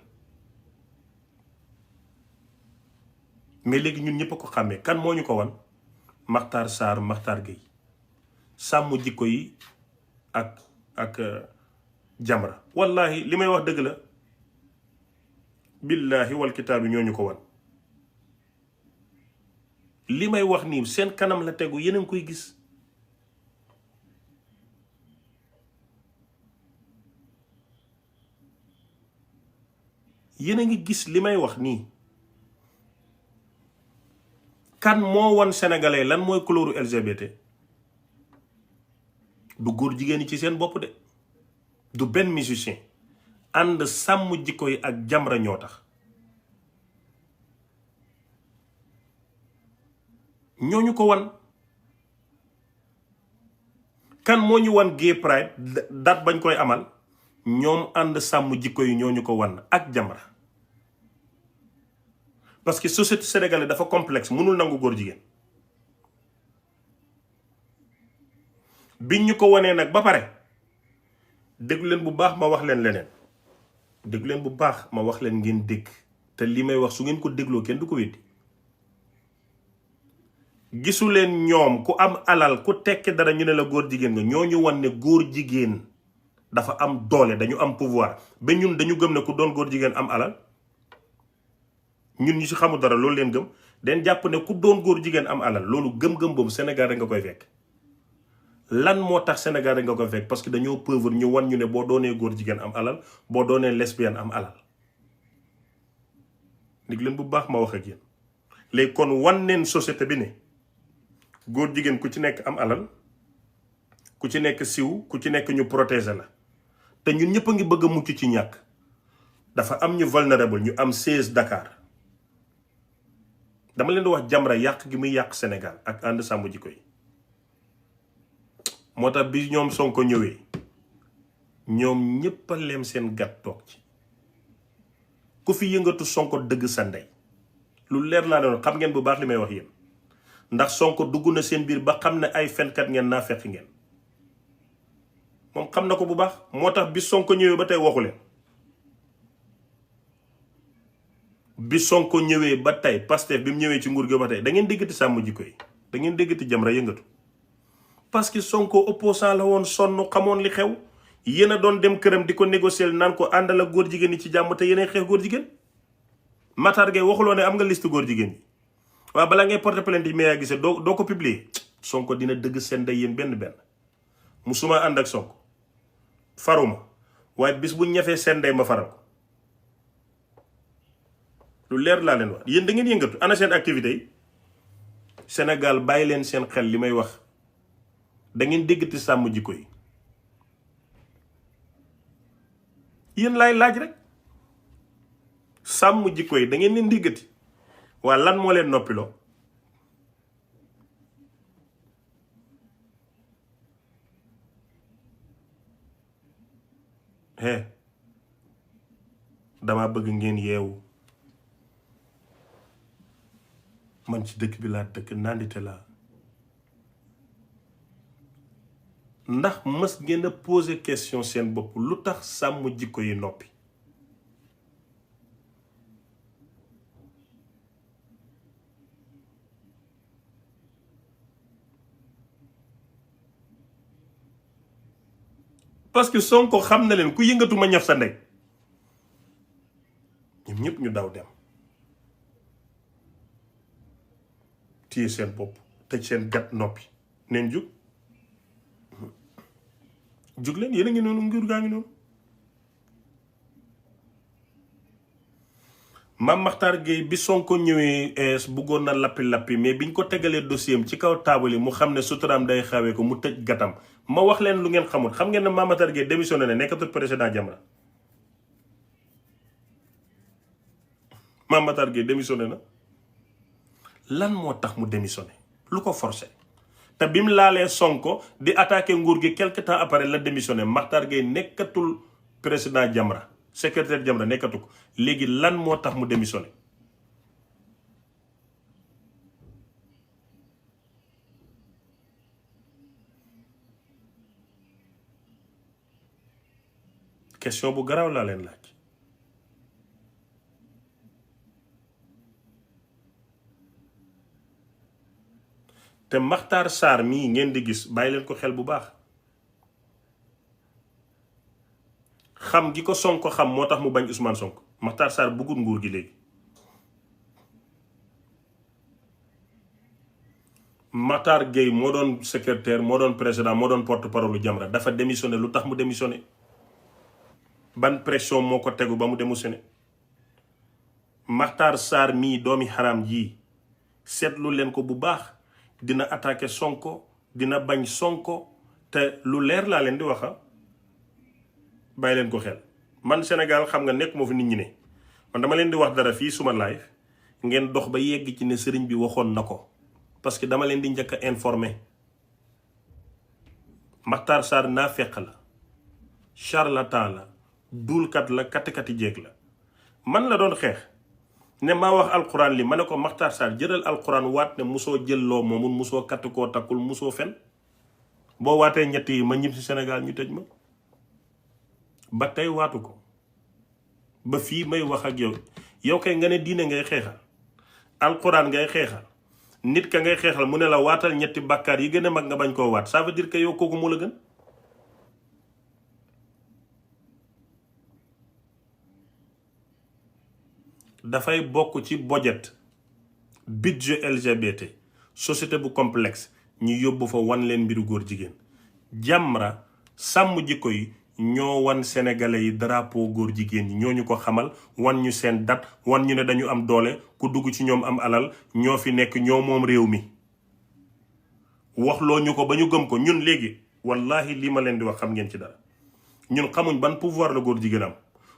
mais léegi ñun ñëpp a ko xàmmee kan moo ñu ko wan Makhtar Sarr Makhtar Gueye sàmm jikko yi ak Jamra wallahi li may wax dëgg la billahi wal kitaabi ñoo ñu ko wan li may wax nii seen kanam la tegu yéen a ngi koy gis yéen a ngi gis li may wax nii kan moo wan sénégalais lan mooy couleuru LGBT du góor jigéen ñi ci seen bopp de du benn musicien ànd sàmm jikko yi ak Jamra ñoo tax ñooñu ko wan kan moo ñu wan gay pride date bañ koy amal ñoom ànd sàmm jikko yi ñooñu ko wan ak Jamra parce que société sénégalaise dafa complexe mënul nangu góor jigéen biñ ñu ko wanee nag ba pare déglu leen bu baax ma wax leen leneen déglu leen bu baax ma wax leen ngeen dégg te li may wax su ngeen ko dégloo kenn du ko weddi gisu leen ñoom ku am alal ku tekki dara ñu ne la góor jigéen nga ñoo ñu wan ne góor jigéen dafa am doole dañu am pouvoir ba ñun dañu gëm ne ku doon góor jigéen am alal ñun ñu ci xamul dara loolu leen gëm den jàpp ne ku doon góor jigéen am alal loolu gëm-gëm boobu Sénégal rek nga koy fekk lan moo tax Sénégal rek nga koy fekk parce que dañoo pauvre ñu wan ñu ne boo doonee góor jigéen am alal boo doonee lesbienne am alal ndig leen bu baax ma wax ak yéen léegi kon wan neen société bi ne góor jigéen ku ci nekk am alal ku ci nekk siw ku ci nekk ñu protéger la te ñun ñëpp a ngi bëgg a mucc ci ñàkk dafa am ñu vulnérable ñu am 16 Dakar dama leen di wax Jamra yàq gi muy yàq Sénégal ak ànd sàmm jikko yi moo tax bi ñoom Sonko ñëwee ñoom ñépp a leem seen gat toog ci ku fi yëngatu Sonko dëgg sa ndey lu leer laa doon xam ngeen bu baax li may wax yéen ndax Sonko dugg na seen biir ba xam ne ay fenkat ngeen naa fekk ngeen moom xam na ko bu baax moo tax bi Sonko ñëwee ba tey waxu leen bi Sonko ñëwee ba tey Pastef bi mu ñëwee ci nguur gi ba tey da ngeen déggati sàmm jikko yi da ngeen déggati Jamra yëngatu parce que Sonko opposant la woon sonn xamoon li xew yéen a doon dem këram di ko négocier naan ko àndal ak góor jigéen ñi ci jàmm te yéenay xeex góor jigéen Matar Gueye waxuloo ne am nga liste góor jigéen ñi waaw balaa ngay porter plainte yi mais gisee doo ko publier Sonko dina dëgg seen day yéen benn musuma ànd ak Sonko faruma waaye bis bu ñafee seen day ma faral ko lu leer laa leen wax yéen da ngeen yëngatu ana seen activité yi Sénégal bàyyi leen seen xel li may wax da ngeen déggati sàmm jikko yi yéen laay laaj rek sàmm jikko yi da ngeen leen déggati waa lan moo leen noppiloo dama bëgg ngeen yeewu man ci dëkk bi laa dëkk nandite laa ndax mës ngeen a poser question seen bopp lu tax sàmm jikko yi noppi parce que Sonko xam na leen ku yëngatu ma ñaf sa ndey ñoom ñëpp ñu daw dem téye seen bopp tëj seen gat noppi neen jug leen yéen a ngi noonu nguur gaa ngi noonu Mame Makhtar Gueye bi Sonko ñëwee es bëggoon na lappi mais biñ ko tegalee dossier am ci kaw taabal yi mu xam ne suturaam day xawee ko mu tëj gatam. ma wax leen lu ngeen xamul xam ngeen ne Mame Makhtar Gueye démissionné na nekkatul président Jamra. Mame Makhtar Gueye démissionné na lan moo tax mu démissionné lu ko forcé te bi mu laalee Sonko di attaqué nguur gi quelque temps après la démissionné. Makhtar Gueye nekkatul président Jamra secrétaire Jamra nekkatu ko léegi lan moo tax mu démissionné. question bu garaaw laa leen laaj. te Makhtar Sarr mii ngeen di gis bàyyi leen ko xel bu baax xam gi ko Sonko xam moo tax mu bañ Ousmane Sonko. Makhtar Sarr bëggul nguur gi léegi. Makhtar Gueye moo doon secrétaire moo doon président moo doon porte-parole lu Jamra dafa démissionné lu tax mu démissionné ban pression moo ko tegu ba mu démissionné. Makhtar Sarr mii doomi xaram ji seetlu leen ko bu baax dina attaqué Sonko dina bañ Sonko te lu leer laa leen di waxa bàyyi leen ko xel. man Sénégal xam nga nekk moo fi nit ñi ne man dama leen di wax dara fii suma live ngeen dox ba yegg ci ne sëriñ bi waxoon na ko parce que dama leen di njëkk a informé. Makhtar Sarr naafeq la charlatan la duulkat la katikati jéeg la man la doon xeex ne maa wax alquran li ma ne ko Makhtar Sarr jëral alquran waat ne musoo jël loo moomul musoo katt koo takkul musoo fen boo waatee ñett yi ma ñib si Sénégal ñu tëj ma ba tey waatu ko ba fii may wax ak yow kay nga ne diine ngay xeexal alquran ngay xeexal nit ka ngay xeexal mu ne la waatal ñetti bàkkaar yi gën a mag nga bañ koo waat ça veut dire que yow kooku moo la gën. dafay bokk ci budget budget LGBT société bu complexe ñu yóbbu fa wan leen mbiru góor jigéen. Jamra sàmm jikko yi ñoo wan sénégalais yi drapeau góor jigéen ñi ñoo ñu ko xamal wan ñu seen dat wan ñu ne dañu am doole ku dugg ci ñoom am alal ñoo fi nekk ñoo moom réew mi wax loo ñu ko ba ñu gëm ko. ñun léegi wallahi li ma leen di wax xam ngeen ci dara ñun xamuñ ban pouvoir la góor jigéen am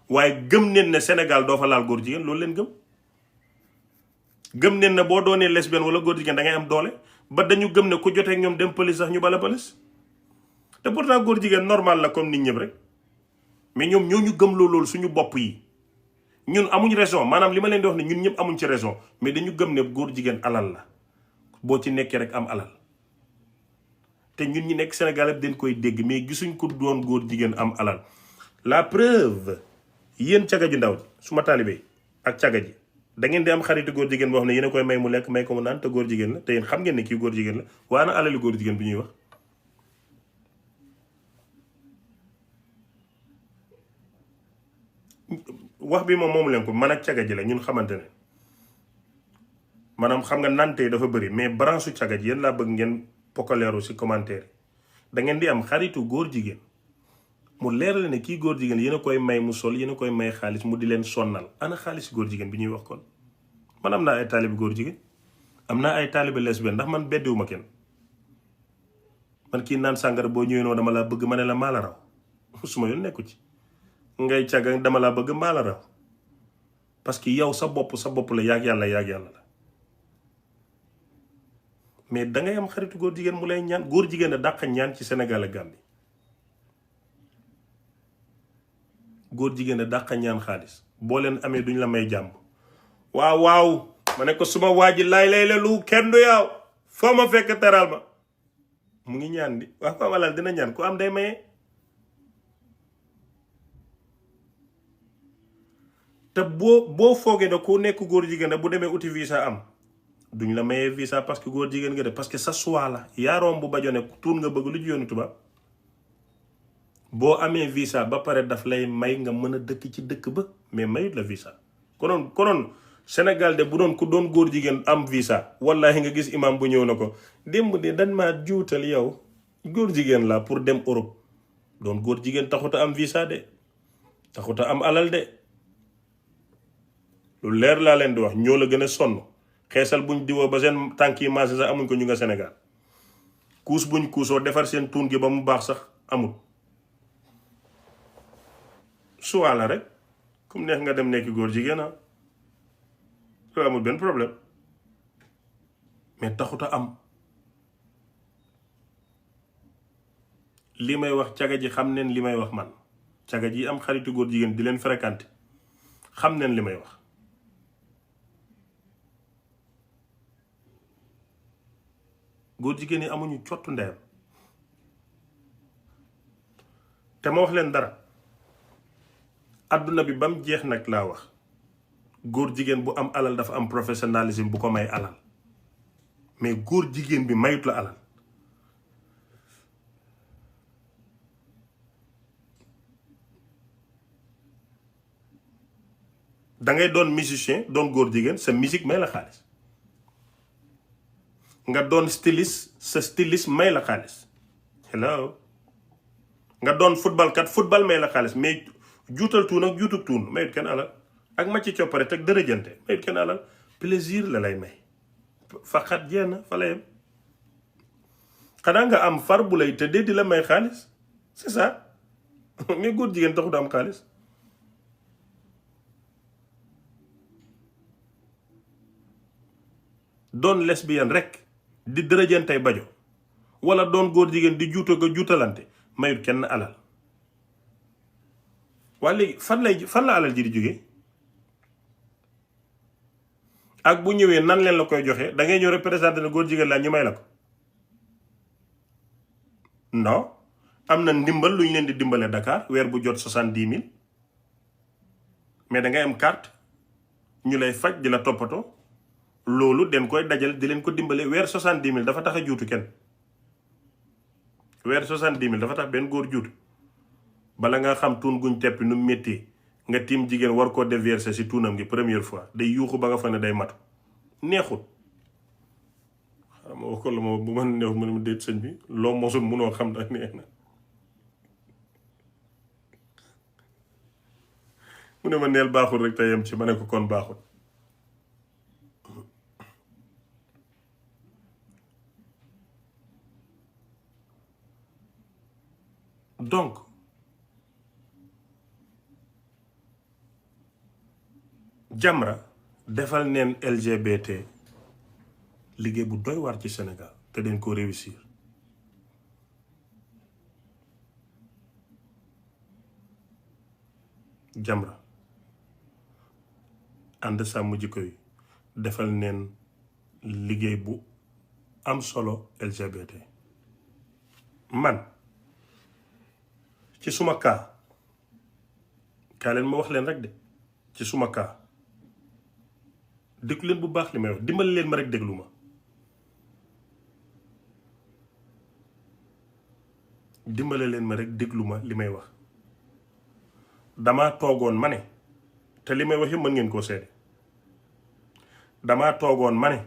waaye gëm neen ne Sénégal doo fa laal góor jigéen loolu leen gëm neen ne boo doonee lesbienne wala góor jigéen da ngay am doole ba dañu gëm ne ku jotee ak ñoom dem police sax ñu bala police te pourtant góor jigéen normal la comme nit ñëpp rek mais ñoom ñoo ñu gëm loolu suñu bopp yi. ñun amuñ raison maanaam li ma leen di wax ne ñun ñëpp amuñ ci raison mais dañu gëm ne góor jigéen alal la boo ci nekkee rek am alal te ñun ñi nekk Sénégal yëpp dañ koy dégg mais gisuñ ko doon góor jigéen am alal. La preuve yéen caga ji ndaw ji su ma taalibee ak caga ji da ngeen di am xaritu góor jigéen boo xam ne yéen a koy may mu lekk may ko mu naan te góor jigéen la te yéen xam ngeen ne kii góor jigéen la waaye na alali góor jigéen bi ñuy wax. wax bi moom leen ko man ak caga ji la ñun xamante ne maanaam xam nga nante dafa bëri mais branche su caga ji yéen laa bëgg ngeen pokaleeru ci commentaire da ngeen di am xaritu góor jigéen mu leer la ne kii góor jigéen yéen a koy may mu sol yéen a koy may xaalis mu di leen sonnal ana xaalis góor jigéen bi ñuy wax kon. man am naa ay taalibe góor jigéen am naa ay taalibe lesbienne ndax man beddiwuma kenn man kii naan sàngara boo ñëwee noo dama laa bëgg ma ne la maa la raw suma yoon nekku ci ngay càgga dama laa bëgg maa la raw parce que yow sa bopp la yaag yàlla la mais dangay am xaritu góor jigéen mu lay ñaan. góor jigéen a dàq ñaan ci Sénégal ak Gambie góor jigéen a dàq ñaan xaalis boo leen amee duñ la may jàmm. waaw ma ne ko suma waa ji lay la lu kenn du yaaw foo ma fekk teral ma mu ngi ñaan di waaw ko am alal dina ñaan ku am day maye. te boo foogee ne ku nekk góor jigéen ne bu demee uti visa am duñ la mayee visa parce que góor jigéen nga def parce que sa choix la yaaroom bu bajone tuur nga bëgg lu ci yoonu tubaab boo amee visa ba pare daf lay may nga mën a dëkk ci dëkk ba mais mayut la visa. konoon Sénégal de bu doon ku doon góor jigéen am visa wallahi nga gis imam bu ñëw na ko démb de dañ maa juutal yow góor jigéen la pour dem Europe doon góor jigéen taxuta am visa de taxuta am alal de lu leer laa leen di wax ñoo la gën a sonn xeesal buñ diwoo ba seen tànk yi maase sax amuñ ko ñu nga Sénégal kuus buñ kuusoo defar seen tuun gi ba mu baax sax amul suwaa la rek comme neex nga dem nekk góor jigéen a loolu amul benn problème mais taxut a am li may wax caga ji xam neen li may wax man caga ji am xaritu góor jigéen di leen fréquenté xam neen li may wax góor jigéen yi amuñu cottu ndeyam te ma wax leen dara àdduna bi bam jeex nag laa wax góor jigéen bu am alal dafa am professionnalisme bu ko may alal mais góor jigéen bi mayut la alal dangay doon musicien doon góor jigéen sa musique may la xaalis nga doon styliste sa styliste may la xaalis hello nga doon football kat football may la xaalis mais juutal tuun ak juutuk tuun mayut kenn alal ak ma ci coppare teg dërëjante mayut kenn alal plaisir la lay may faqat jenn fa la yem xanaa nga am far bu lay tëddee di la may xaalis c'est ça mais góor jigéen taxu du am xaalis doon lesbienne rek di dërëjantey bajo wala doon góor jigéen di juuta ko juutalante mayut kenn alal waa léegi fan la alal ji di jóge ak bu ñëwee nan leen la koy joxe da ngay ñëw représenté ne góor jigéen laa ñu may la ko non am na ndimbal lu ñu leen di dimbale Dakar weer bu jot 70 000 mais da ngay am carte ñu lay faj di la toppatoo loolu den koy dajal di leen ko dimbale weer 70 000 dafa tax a juutu kenn weer 70 000 dafa tax benn góor juutu bala nga xam tuun guñ teppi nu métti nga tiim jigéen war koo déverser si tuunam gi première fois day yuuxu ba nga fa ne day matu neexut xam nga wax ko la ma bu ma neex mu ne ma déet sëñ bi loo mosul munoo xam da neex na mu ne ma neel baaxul rek te yem ci ma ne ko kon baaxul donc Jamra defal neen LGBT liggéey bu doy waar ci Sénégal te dañ ko réussir Jamra ànd sàmm jikko yi defal neen liggéey bu am solo LGBT man ci suma kaa leen ma wax leen rek de ci suma kaa déglu leen bu baax li may wax dimbali leen ma rek déglu ma dimbale leen ma rek déglu ma li may wax damaa toogoon ma ne te li may wax yëpp mën ngeen koo seede damaa toogoon ma ne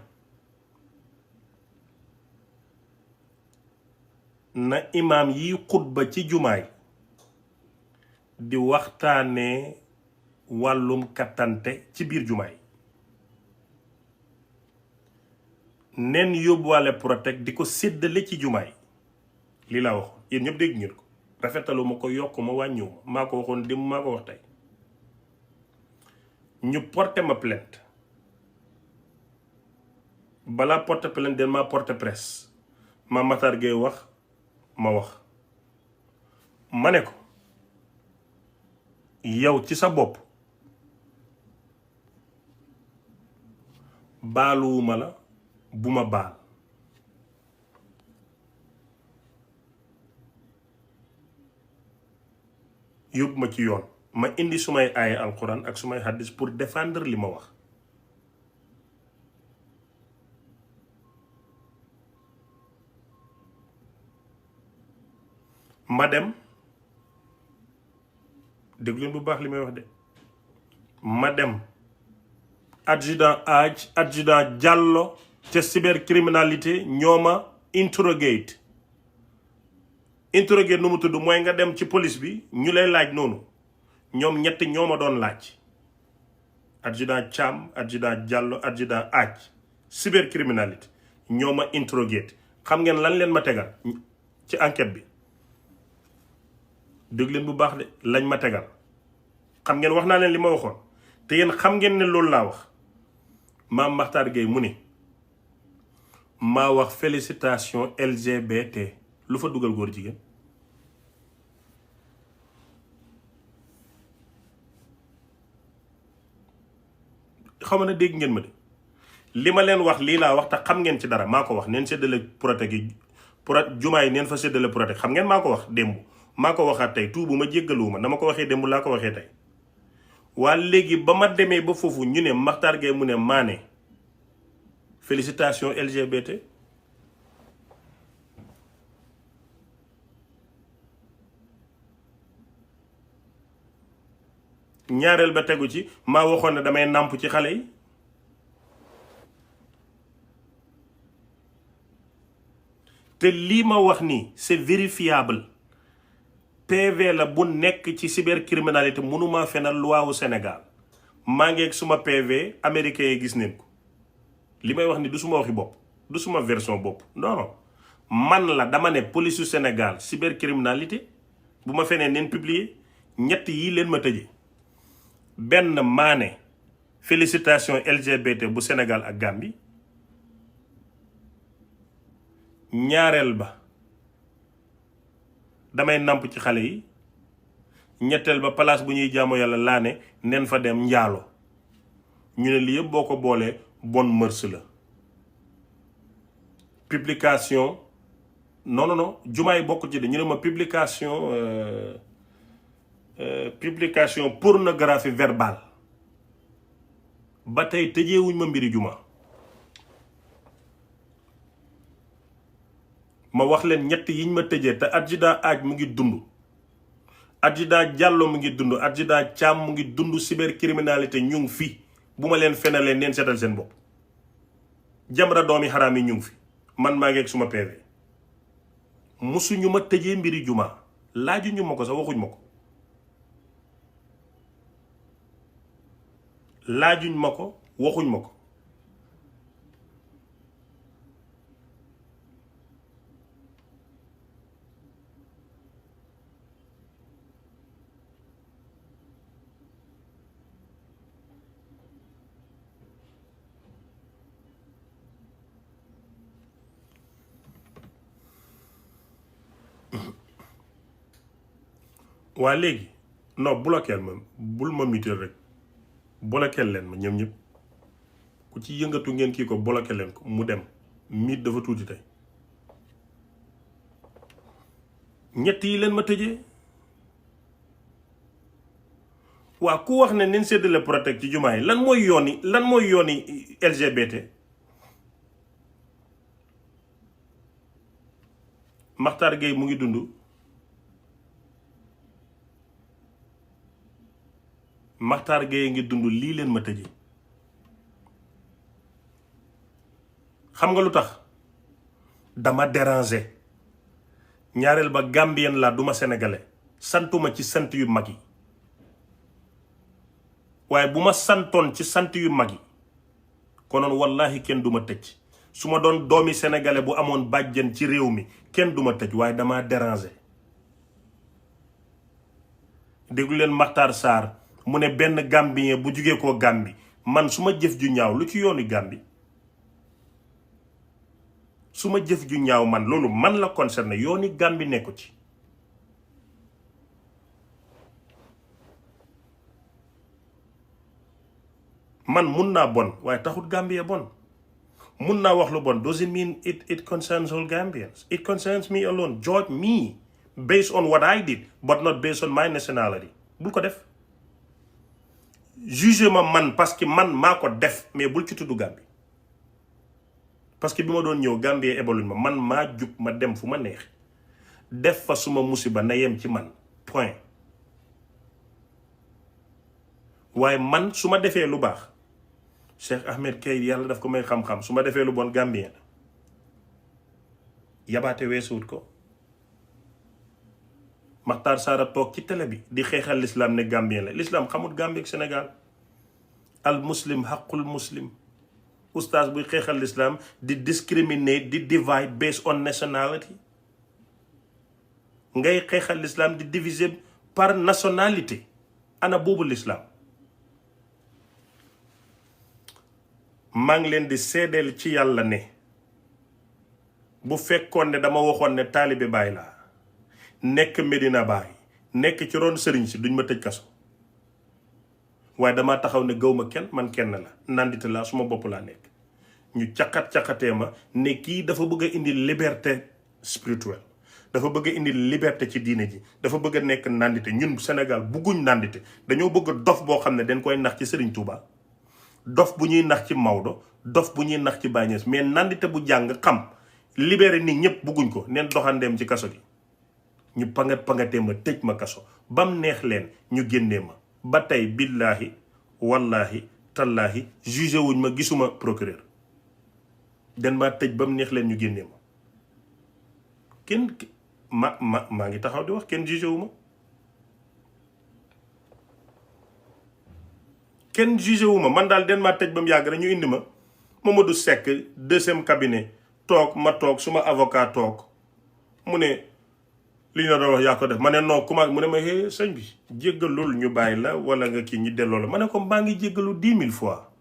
na imaam yi xutba ci jumaay di waxtaanee wàllum kattante ci biir jumaay nen yóbbuwaale protect di ko séddale ci jumaay lii laa wax yéen ñëpp dégg ngeen ko rafetalu ma ko yokk ma wàññiw ma maa ko waxoon démb maa ko wax tey ñu porté ma plainte balaa porté plainte den maa porté presse ma Matar Gueye wax ma wax ma ne ko yow ci sa bopp baaluwuma la bu ma baal yóbbu ma ci yoon ma indi sumay aaya alquran ak sumay hadis pour défendre li ma wax ma dem déglu bu baax li may wax de ma dem adjudant Diallo ca cybercriminalité ñooma interrogate nu mu tudd mooy nga dem ci police bi ñu lay laaj noonu ñoom ñetti ñoo ma doon laaj adjudant Thiam adjudant Diallo adjudant Aaj cybercriminalité ñoo ma interrogate xam ngeen lan leen ma tegal ci enquête bi dégg leen bu baax de lañ ma tegal xam ngeen wax naa leen li ma waxoon te yéen xam ngeen ne loolu laa wax Mame Makhtar Gueye mu ne maa wax félicitation LGBT lu fa dugal góor jigéen xaw ma ne dégg ngeen ma de li ma leen wax lii laa wax te xam ngeen ci dara maa ko wax neen séddale protect yi jumaa yi neen fa séddale protect xam ngeen maa ko wax démb maa ko waxaat tey tuubu ma jéggaluwuma dama ko waxee démb laa ko waxee tey waa léegi ba ma demee ba foofu ñu ne Makhtar Gueye mu ne maa ne félicitation LGBT ñaareel ba tegu ci maa waxoon ne damay nàmp ci xale yi te lii ma wax nii c'est vérifiable PV la bu nekk ci cybercriminalité mënuma fenal loi wu Sénégal maa ngi ak suma PV américain yi gis neen ko li may wax ni du suma waxi bopp du suma version bopp non man la dama ne police yu Sénégal cybercriminalité bu ma fenee neen publier ñett yi leen ma tëjee benn maa ne félicitation LGBT bu Sénégal ak Gambie ñaareel ba damay nàmp ci xale yi ñetteel ba place bu ñuy jaamu yàlla laa ne nen fa dem njaalo ñu ne lii yëpp boo ko boolee bonne mœurs la publication non jumaay bokk ci de ñu ne ma publication pornographie verbale ba tey tëjeewuñ ma mbiri juma ma wax leen ñett yiñ ma tëjee te adjudant Aaj mu ngi dund adjudant Diallo mu ngi dund adjudant Thiam mu ngi dund cybercriminalité ñu ngi fi bu ma leen fenalee neen seetal seen bopp Jamra doomi xaraam yi ñu ngi fi man maa ngi ak suma PV musuñu ma tëjee mbiri juma laajuñu ma ko sax waxuñ ma ko laajuñ ma ko waxuñ ma ko waa léegi non bloqueel ma bul ma muter rek bloqueel leen ma ñoom ñëpp ku ci yëngatu ngeen kii ko bloqué leen ko mu dem miit dafa tuuti tey ñett yi leen ma tëjee waa ku wax ne nin séddale protect ci jumaa yi lan mooy yooni LGBT Makhtar Gueye mu ngi dund Makhtar Gueye ngi dund lii leen ma tëjee xam nga lu tax dama déranger ñaareel ba gambien la duma sénégalais santuma ci sant yu mag yi waaye bu ma santoon ci sant yu mag yi konoon wallahi kenn duma tëj su ma doon doomi sénégalais bu amoon bàjjen ci réew mi kenn duma tëj waaye dama déranger déglu leen Makhtar Sarr mu ne benn gambien bu jugee koo Gambie man su ma jëf ju ñaaw lu ci yoonu Gambie su ma jëf ju ñaaw man loolu man la concerné yooni Gambie nekku ci man mun naa bon waaye taxut Gambie bon mun naa wax lu bon doesn't mean it concerns all Gambians. It concerns me alone. Judge me based on what I did but not based on my nationality. bul ko def juge ma man parce que man maa ko def mais bul ci tudd Gambie parce que bi ma doon ñëw Gambie ebaluñ ma man maa jug ma dem fu ma neex def fa suma musiba na yem ci man point waaye man su ma defee lu baax Cheikh Ahmed Kay yàlla daf ko may xam-xam su ma defee lu bon Gambien yabaate weesuwut ko Makhtar Sarr toog ci télé bi di xeexal l'islam ne Gambien la l'islam xamut Gambie ak Sénégal al muslim xaqul muslim. oustaz buy xeexal l'islam di discriminate di divide based on nationality. ngay xeexal l'islam di diviser par nationalité. ana boobu l'islam. maa ngi leen di seedeel ci yàlla ne bu fekkoon ne dama waxoon ne taalibe Baay laa nekk Medina Baay nekk ci ron sëriñ si duñ ma tëj kaso. waaye damaa taxaw ne gaw ma kenn man kenn la nandite laa suma bopp laa nekk. ñu caqatee ma ne kii dafa bëgg a indi liberté spirituelle, dafa bëgg a indi liberté ci diine ji, dafa bëgg a nekk nandite. ñun Sénégal bugguñ nandite, dañoo bëgg dof boo xam ne dañ koy nax ci Serigne Touba, dof bu ñuy nax ci Maodo, dof bu ñuy nax ci Baye Niass. mais nandite bu jàng xam libéré nit ñëpp bugguñ ko. neen doxandeem ci kaso gi ñu pangatee ma tëj ma kaso bam neex leen ñu génnee ma. ba tey billaahi wallaahi tallaahi jugé wuñ ma, gisuma procureur. den maa tëj ba mu neex leen ñu génnee ma. kenn maa ngi taxaw di wax kenn jugé wu ma. kenn jugé wu ma. man daal den maa tëj ba mu yàgg rek ñu indi ma Mamadou Seck deuxième cabinet toog ma toog suma avocat toog mu ne li ñu la doon wax yaa ko def. ma ne non comment mu ne ma sëñ bi jéggalul ñu bàyyi la wala nga kii ñi delloo la. ma ne ko maa ngi jéggalu 10 000 fois.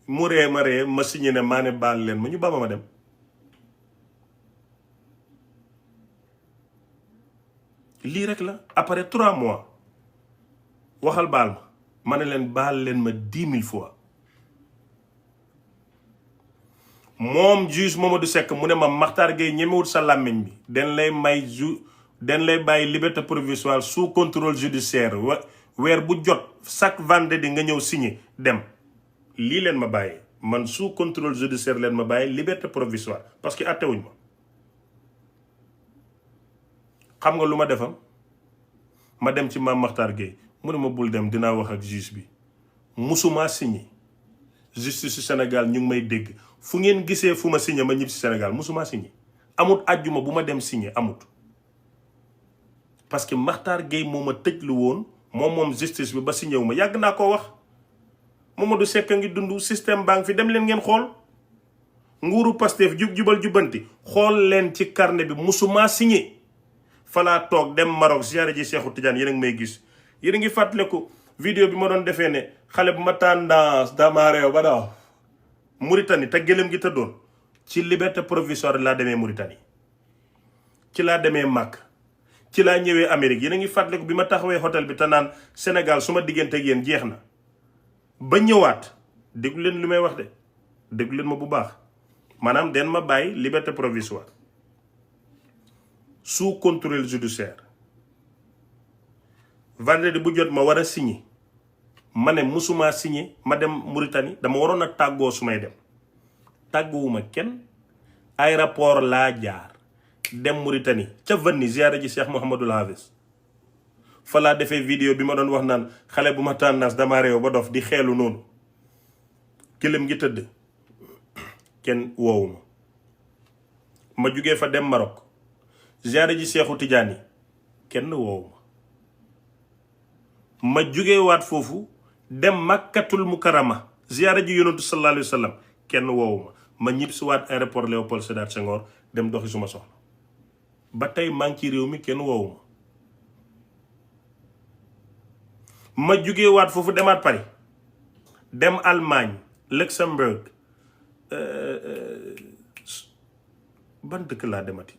mu ree ma signé ne maa ne baal leen ma ñu ba ma dem. lii rek la. après 3 mois waxal baal ma ne leen baal leen ma 10 000 fois. moom juge Mamadou Seck mu ne ma Makhtar Gueye ñemewul sa làmmiñ bi. den lay bàyyi liberté provisoire sous contrôle judiciaire weer bu jot chaque vendredi nga ñëw signé dem. lii leen ma bàyyi man sous contrôle judiciaire leen ma bàyyi liberté provisoire parce que attewuñ ma. xam nga lu ma defam ma dem ci maam Makhtar Gueye mu ne ma bul dem dinaa wax ak juge bi. musuma signé. justice su Sénégal ñu ngi may dégg fu ngeen gisee fu ma signé ma ñib si Sénégal musuma signé. amut àjjuma bu ma dem signé amut. parce que Makhtar Gueye moo ma tëj lu woon moom justice bi ba signé wu ma. yàgg naa koo wax. Mamadou Seck ngi dund système banque fi dem leen ngeen xool. nguuru Pastef jubal jubbanti xool leen ci carnet bi musuma signé. falaa toog dem Maroc ziyaare ji Cheikhou Tidiane yéen a ngi may gis. yéen a ngi fàttaliku vidéo bi ma doon defee ne xale bu ma tendance dama réew ba daaw Mauritanie te gëlëm gi tëddoon ci liberté provisoire laa demee Mauritanie. ci laa demee Màkk ci laa ñëwee Amérique. yéen a ngi fàttaliku bi ma taxawee hôtel bi te naan Sénégal su ma diggante ak yéen jeex na ba ñëwaat. déglu leen li may wax de déglu leen ma bu baax maanaam den ma bàyyi liberté provisoire sous contrôle judiciaire. vendredi bu jot ma war a signé ma ne musuma signé ma dem Mauritanie. dama waroon a tàggoo su may dem tàgguwuma kenn. aéroport laa jaar dem Mauritanie ca Venise ziyaara ji Cheikh Mouhamadul Hafiz. fa laa defee vidéo bi ma doon wax naan xale bu ma tendance dama réew ba dof di xeelu noonu gëlëm gi tëdd kenn woowu ma jugee fa dem Maroc ziyaara ji Seexu Tijaan yi kenn woowu ma jugee waat foofu dem Makkatul Mukarrama ziyaara ji yonantu sallallahu alayhi wa sallam kenn woowu ma ñib si waat aéroport Léopold Sédar Senghor dem doxi suma soxla. ba tey maa ngi ci réew mi kenn woowu ma jugee waat foofu demaat Paris dem Allemagne Luxembourg ban dëkk laa demati